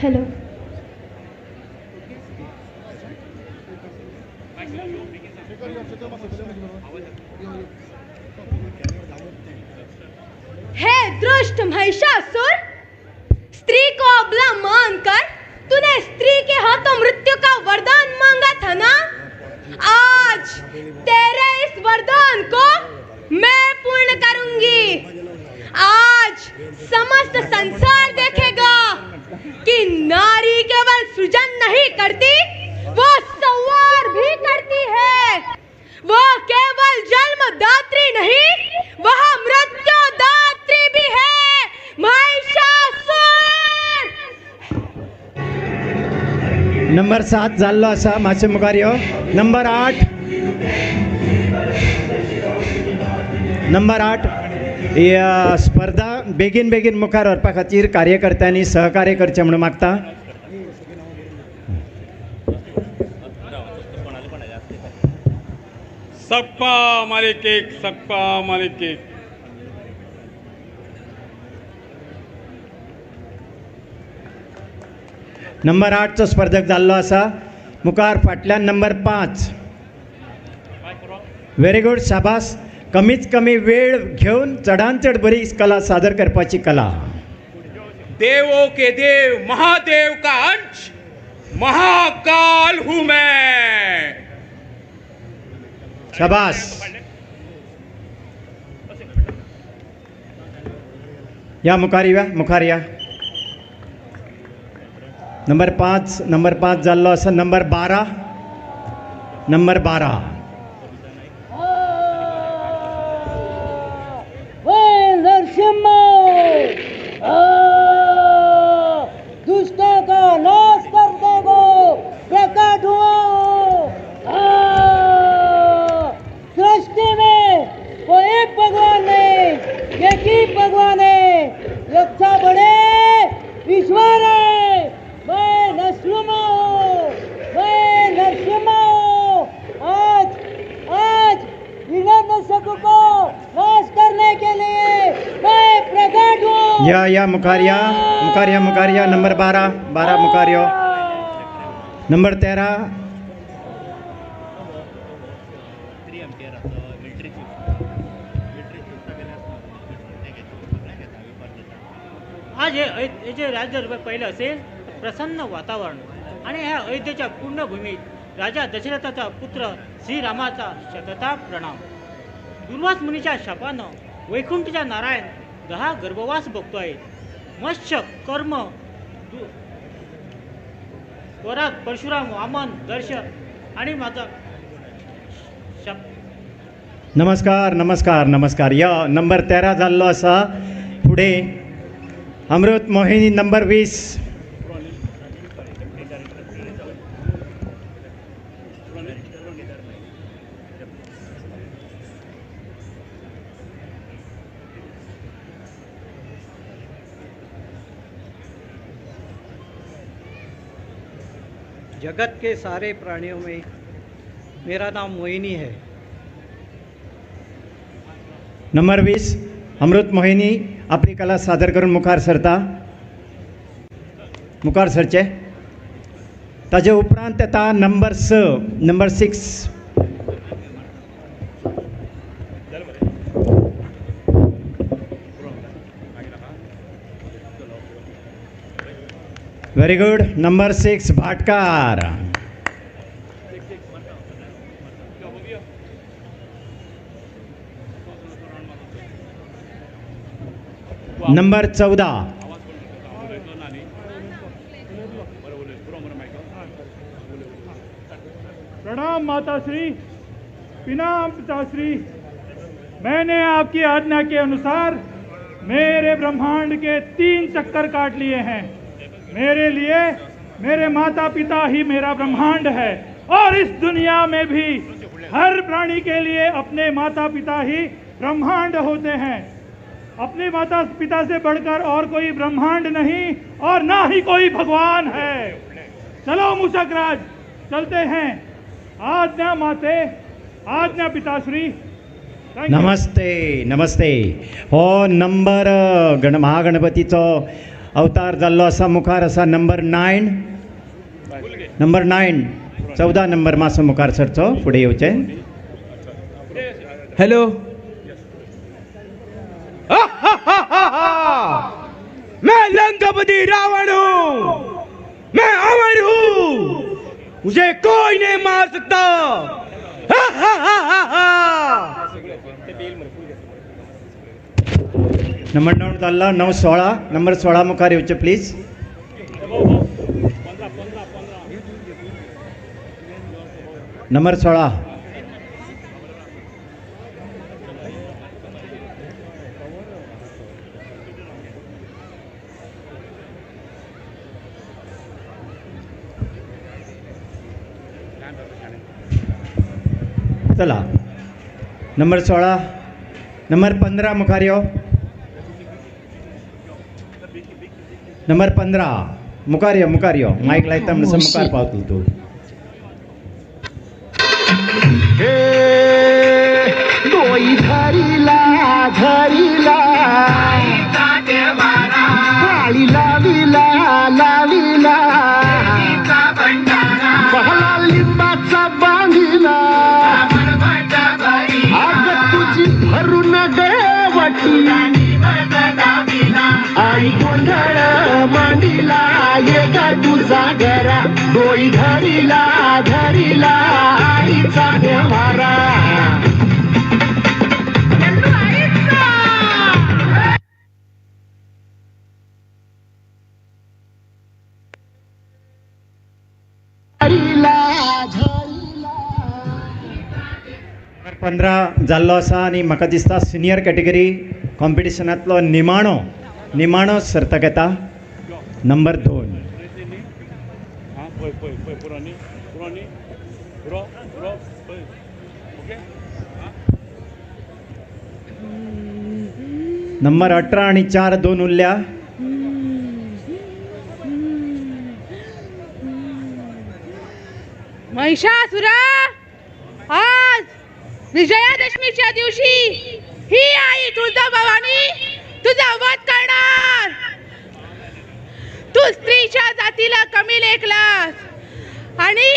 हॅलो. हे दुष्ट महिषासुर, स्त्री को अबला मानकर तूने स्त्री के हाथों मृत्यु का वरदान मांगा था ना? आज तेरे इस वरदान को मैं पूर्ण करूंगी। आज समस्त संसार देखेगा कि नारी केवल सृजन नहीं करती, वो संवार भी करती है। वो केवल जन्मदात्री नहीं, वह मृत्युदात्री भी है। महिषासुर. नंबर 7 जाल्लो आसा, मातशें मुखार यो. Number 8, number 8. ही स्पर्धा बेगीन बेगीन मुखार व्हरपा खातीर कार्यकर्त्यांनी सहकार्य करचें म्हणून मागता. सबका मालिक एक, सबका मालिक एक. नंबर 8चो स्पर्धक जाल्लो आसा. मुखार फाटल्यान नंबर 5. व्हेरी गुड, शाबास. कमीत कमी वेळ घेवन चडान चड बरी कला सादर करपाची कला. देवों के देव महादेव का अंश महाकाल हूं मैं. शाबास. या मुखार या, मुखार या. नंबर 5, नंबर 5 जाल्लो आसा. Number 12, number 12. दुष्टों का नाश करने को प्रकट हुआ हूँ। सृष्टि में कोई एक भगवान नहीं, एक ही भगवान है। रक्षा बड़े ईश्वर है। मैं नरसिम्हा हूँ, मैं नरसिम्हा हूँ। आज आज हिरण्यकशिपु को नाश करने के लिए मैं प्रकट हूँ। या या मुखार या, मुखार या, मुखार या. नंबर 12, 12 मुखार यो. नंबर 13. आज हे जे राज्य दरबार पाहिलं असेल प्रसन्न वातावरण आणि ह्या अयोध्येच्या पुण्यभूमीत राजा दशरथाचा पुत्र श्रीरामाचा शतता प्रणाम. दुर्वास मुनीच्या शापानं वैकुंठचा नारायण 10 गर्भवास बघतो आहे. मत्स्य कर्म वरात परशुराम वामन दर्श आणि माझा नमस्कार नमस्कार नमस्कार. या नंबर 13 जाल्लो आसा. फुडें अमृत मोहिनी नंबर 20. जगत के सारे प्राणियों में मेरा नाम मोहिनी है. नंबर 20 अमृत मोहिनी आपली कला सादर करून मुखार सरता. मुखार सरचे. ताजे उपरांत येता number 6, number 6. Very good, number 6 Bhatkar. Number 14. प्रणाम माताश्री, प्रणाम पिताश्री. मैंने आपकी आज्ञा के अनुसार मेरे ब्रह्मांड के 3 चक्कर काट लिए हैं। मेरे लिए मेरे माता पिता ही मेरा ब्रह्मांड है और इस दुनिया में भी हर प्राणी के लिए अपने माता पिता ही ब्रह्मांड होते हैं। अपने माता पिता से बढ़कर और कोई ब्रह्मांड नहीं और ना ही कोई भगवान है। चलो मूषकराज, चलते हैं। आज्ञा माते, आज्ञा पिताश्री. नमस्ते नमस्ते. हो नंबर गण महागणपतीचो अवतार जाल्लो आसा. मुखार आसा नंबर 9, नंबर 9 14 नंबर मातसो मुखार सरचो, फुडें येवचें. हॅलो, मैं लंकापति रावण हूँ, मैं अमर हूँ, मुझे कोई नहीं मार सकता. नंबर 9 जाल्लो, 9 16, नंबर 16 मुखार येवचें प्लीज. नंबर 16 चला, नंबर 16, नंबर 15 मुखार यो. नंबर 15 मुखार यो, मुखार यो. मायक लायता म्हणसर मुखार पावतलो तूं. धरीला धरीला पाळी लाविला लाविला पहला लिंबाचा बांधिला आग तुझी भरून गवटी आई गोंधळ मांडिला ये ग तुझा घरा डोई धरीला धरीला आईचा देवारा. पंदरा जाल्लो आसा आनी म्हाका दिसता सिनियर कॅटेगरी कॉम्पिटिशनांतलो निमाणो निमाणो सर्तक येता नंबर 2. नंबर 18 आनी 4 2 उरल्या. महिषासुरा, आज विजयादशमीच्या दिवशी ही आई तुळजाभवानी तुझा वध करणार. तू स्त्रीच्या जातीला कमी लेखलास आणि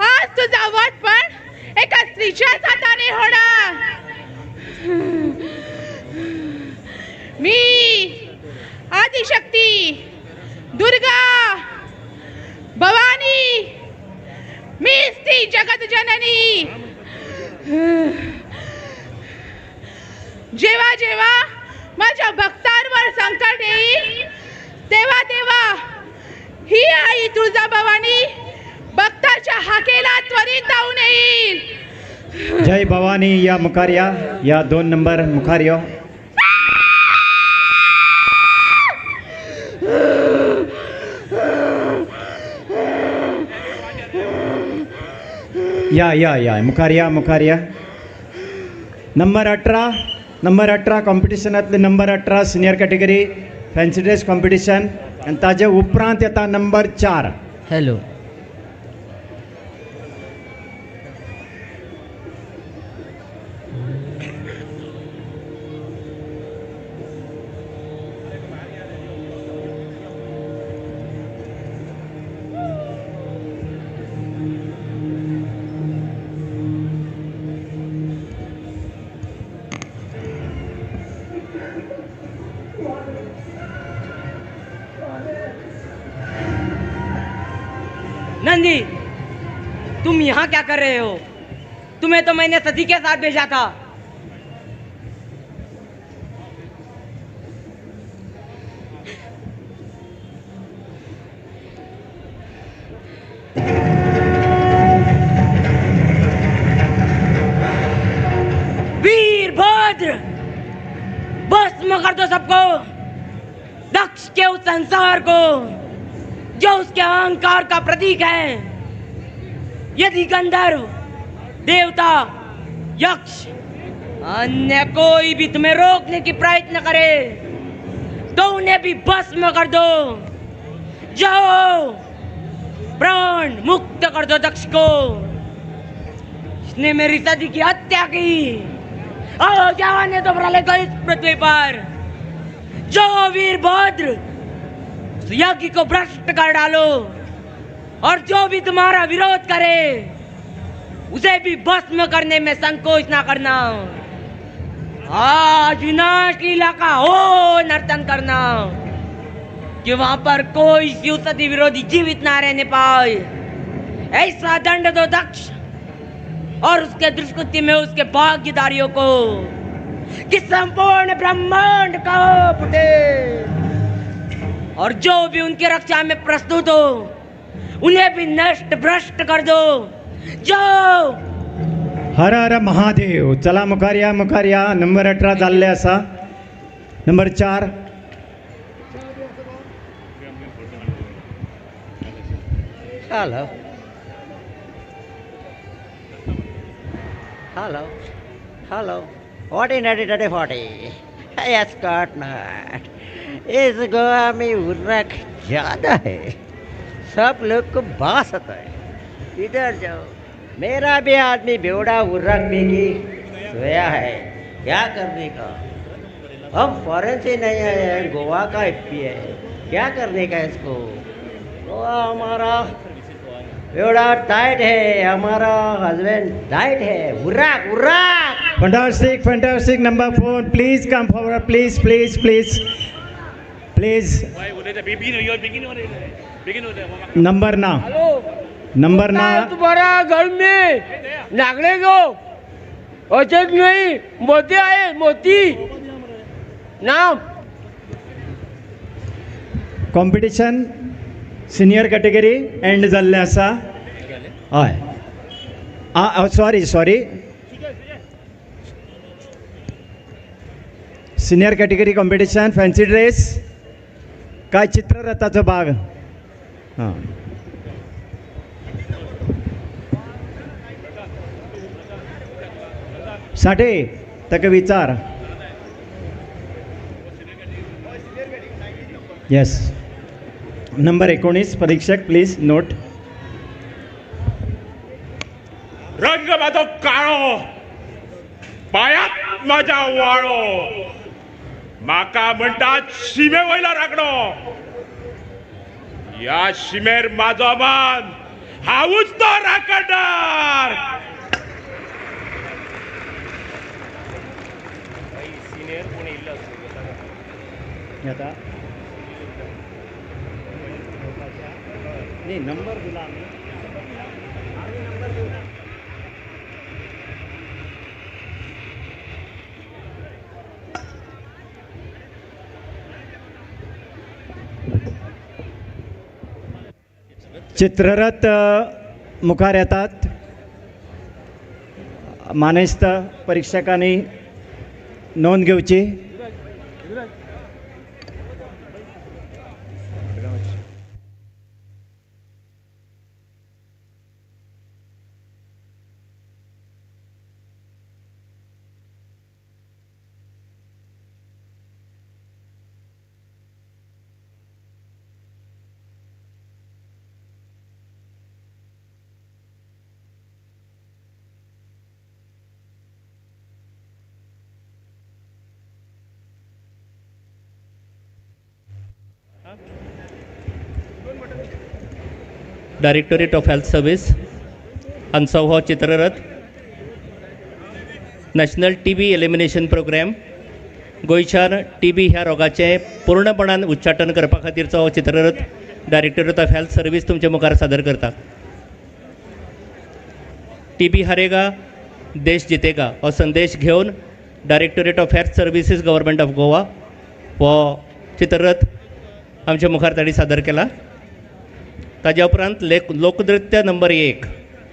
आज तुझा वध पण एका स्त्रीच्याच हाताने होणार. मी आदिशक्ती दुर्गा भवानी, मी स्त्री जगत जननी. जेव्हा जेव्हा माझ्या भक्तांवर संकट येईल तेव्हा तेव्हा ही आई तुळजाभवानी भक्ताच्या हाकेला त्वरित धावून येईल. जय भवानी. या मुखार या, या 2 नंबर मुखार यो. या या या मुखार या, मुखार या. Number 18, number 18 कॉम्पिटिशनांतले number 18 senior category fancy dress competition आनी ताजे उपरांत येता नंबर 4. हॅलो, नंदी, तुम यहाँ क्या कर रहे हो? तुम्हें तो मैंने सती के साथ भेजा था। वीरभद्र, भस्म कर दो सबको, दक्ष के उस संसार को जो उसके अहंकार का प्रतीक है। यदि गंधर्व, देवता, यक्ष, अन्य कोई भी तुम्हें रोकने की प्रयत्न करे तो उन्हें भी भस्म कर दो। जाओ, प्राण मुक्त कर दो दक्ष को, इसने मेरी सती की हत्या की। आओ, जाने दो प्रलय को इस पृथ्वी पर। जो वीरभद्र, उस यज्ञ को भ्रष्ट कर डालो और जो भी तुम्हारा विरोध करे उसे भी भस्म करने में संकोच ना करना। आज विनाश लीला का हो नर्तन करना कि वहां पर कोई शिवसती विरोधी जीवित ना रहने पाए। ऐसा दंड दो दक्ष और उसके दुष्कृति में उसके भागीदारियों को कि संपूर्ण ब्रह्मांड कांप उठे और जो भी उनकी रक्षा में प्रस्तुत हो उन्हें भी नष्ट भ्रष्ट कर दो। जाओ। हर हर महादेव। चला मुखार या, मुखार या। नंबर 18 जाल्ले आसा। Number 4 Hello hello hello 40 30 30 40 yes got not. इस गोवा में उर्वरक ज़्यादा है, सब लोग को बास आता है। इधर जाओ, मेरा भी आदमी बेवड़ा उर्वरक पी के सोया है, क्या करने का। हम फॉरेन से नहीं आए हैं, गोवा का एपी है, क्या करने का इसको। गोवा हमारा बेवड़ा टाइट है, हमारा हस्बैंड टाइट है। उर्राक उर्राक। Fantastic, fantastic. Number 4, please come forward, please, please, please, please. Number ना, नंबर ना। तुम्हारा घर में नागड़े को औचक नहीं, मोती आए मोती नाम। कॉम्पिटिशन सिनियर कॅटेगरी एंड जाल्लें आसा। हय, sorry sorry, senior category competition fancy dress काय चित्ररथाचो भाग। हां, साठे ताका विचार। येस, नंबर 19 परीक्षक प्लीज नोट। रंग माझो काळो, पायात माझ्या वाळो, माका म्हणटात शिमे वयलो राखणो। ह्या शिमेर माझो मान, हांवूच तो राखणदार। आता नाही नंबर दिला आम्ही, आम्ही नंबर देऊ ना। चित्ररथ मुखार येतात। मानेस्त परीक्षकांनी नोंद घेवची। डायरेक्टोरेट ऑफ हेल्थ सर्वीस हांचो हो चित्ररथ national T B elimination programme गोंयच्यान टी बी ह्या रोगाचें पूर्णपणान उच्चाटन करपा खातीरचो हो चित्ररथ डायरेक्टोरेट ऑफ हेल्थ सर्वीस तुमचे मुखार सादर करता। टी बी हारेगा देश जितेगा हो संदेश घेवन directorate of health services government of Goa हो चित्ररथ आमच्या मुखार तांणी सादर केला। ताज्या उपरांत लोकनृत्य नंबर 1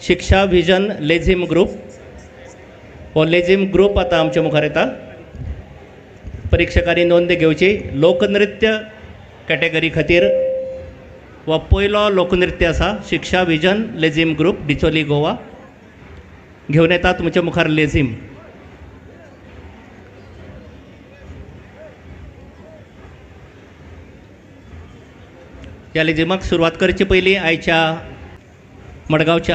शिक्षा विजन लेझिम ग्रुप हो लेझिम ग्रुप आतां आमच्या मुखार येता। परिक्षकांनी नोंद घेवची। लोकनृत्य कॅटेगरी खातीर हो पयलो लोकनृत्य आसा शिक्षा विजन लेझिम ग्रुप डिचोली गोवा घेवन येता तुमच्या मुखार लेझिम। ह्या लेझिमाक सुरवात करचे पयलीं आयच्या मडगांवच्या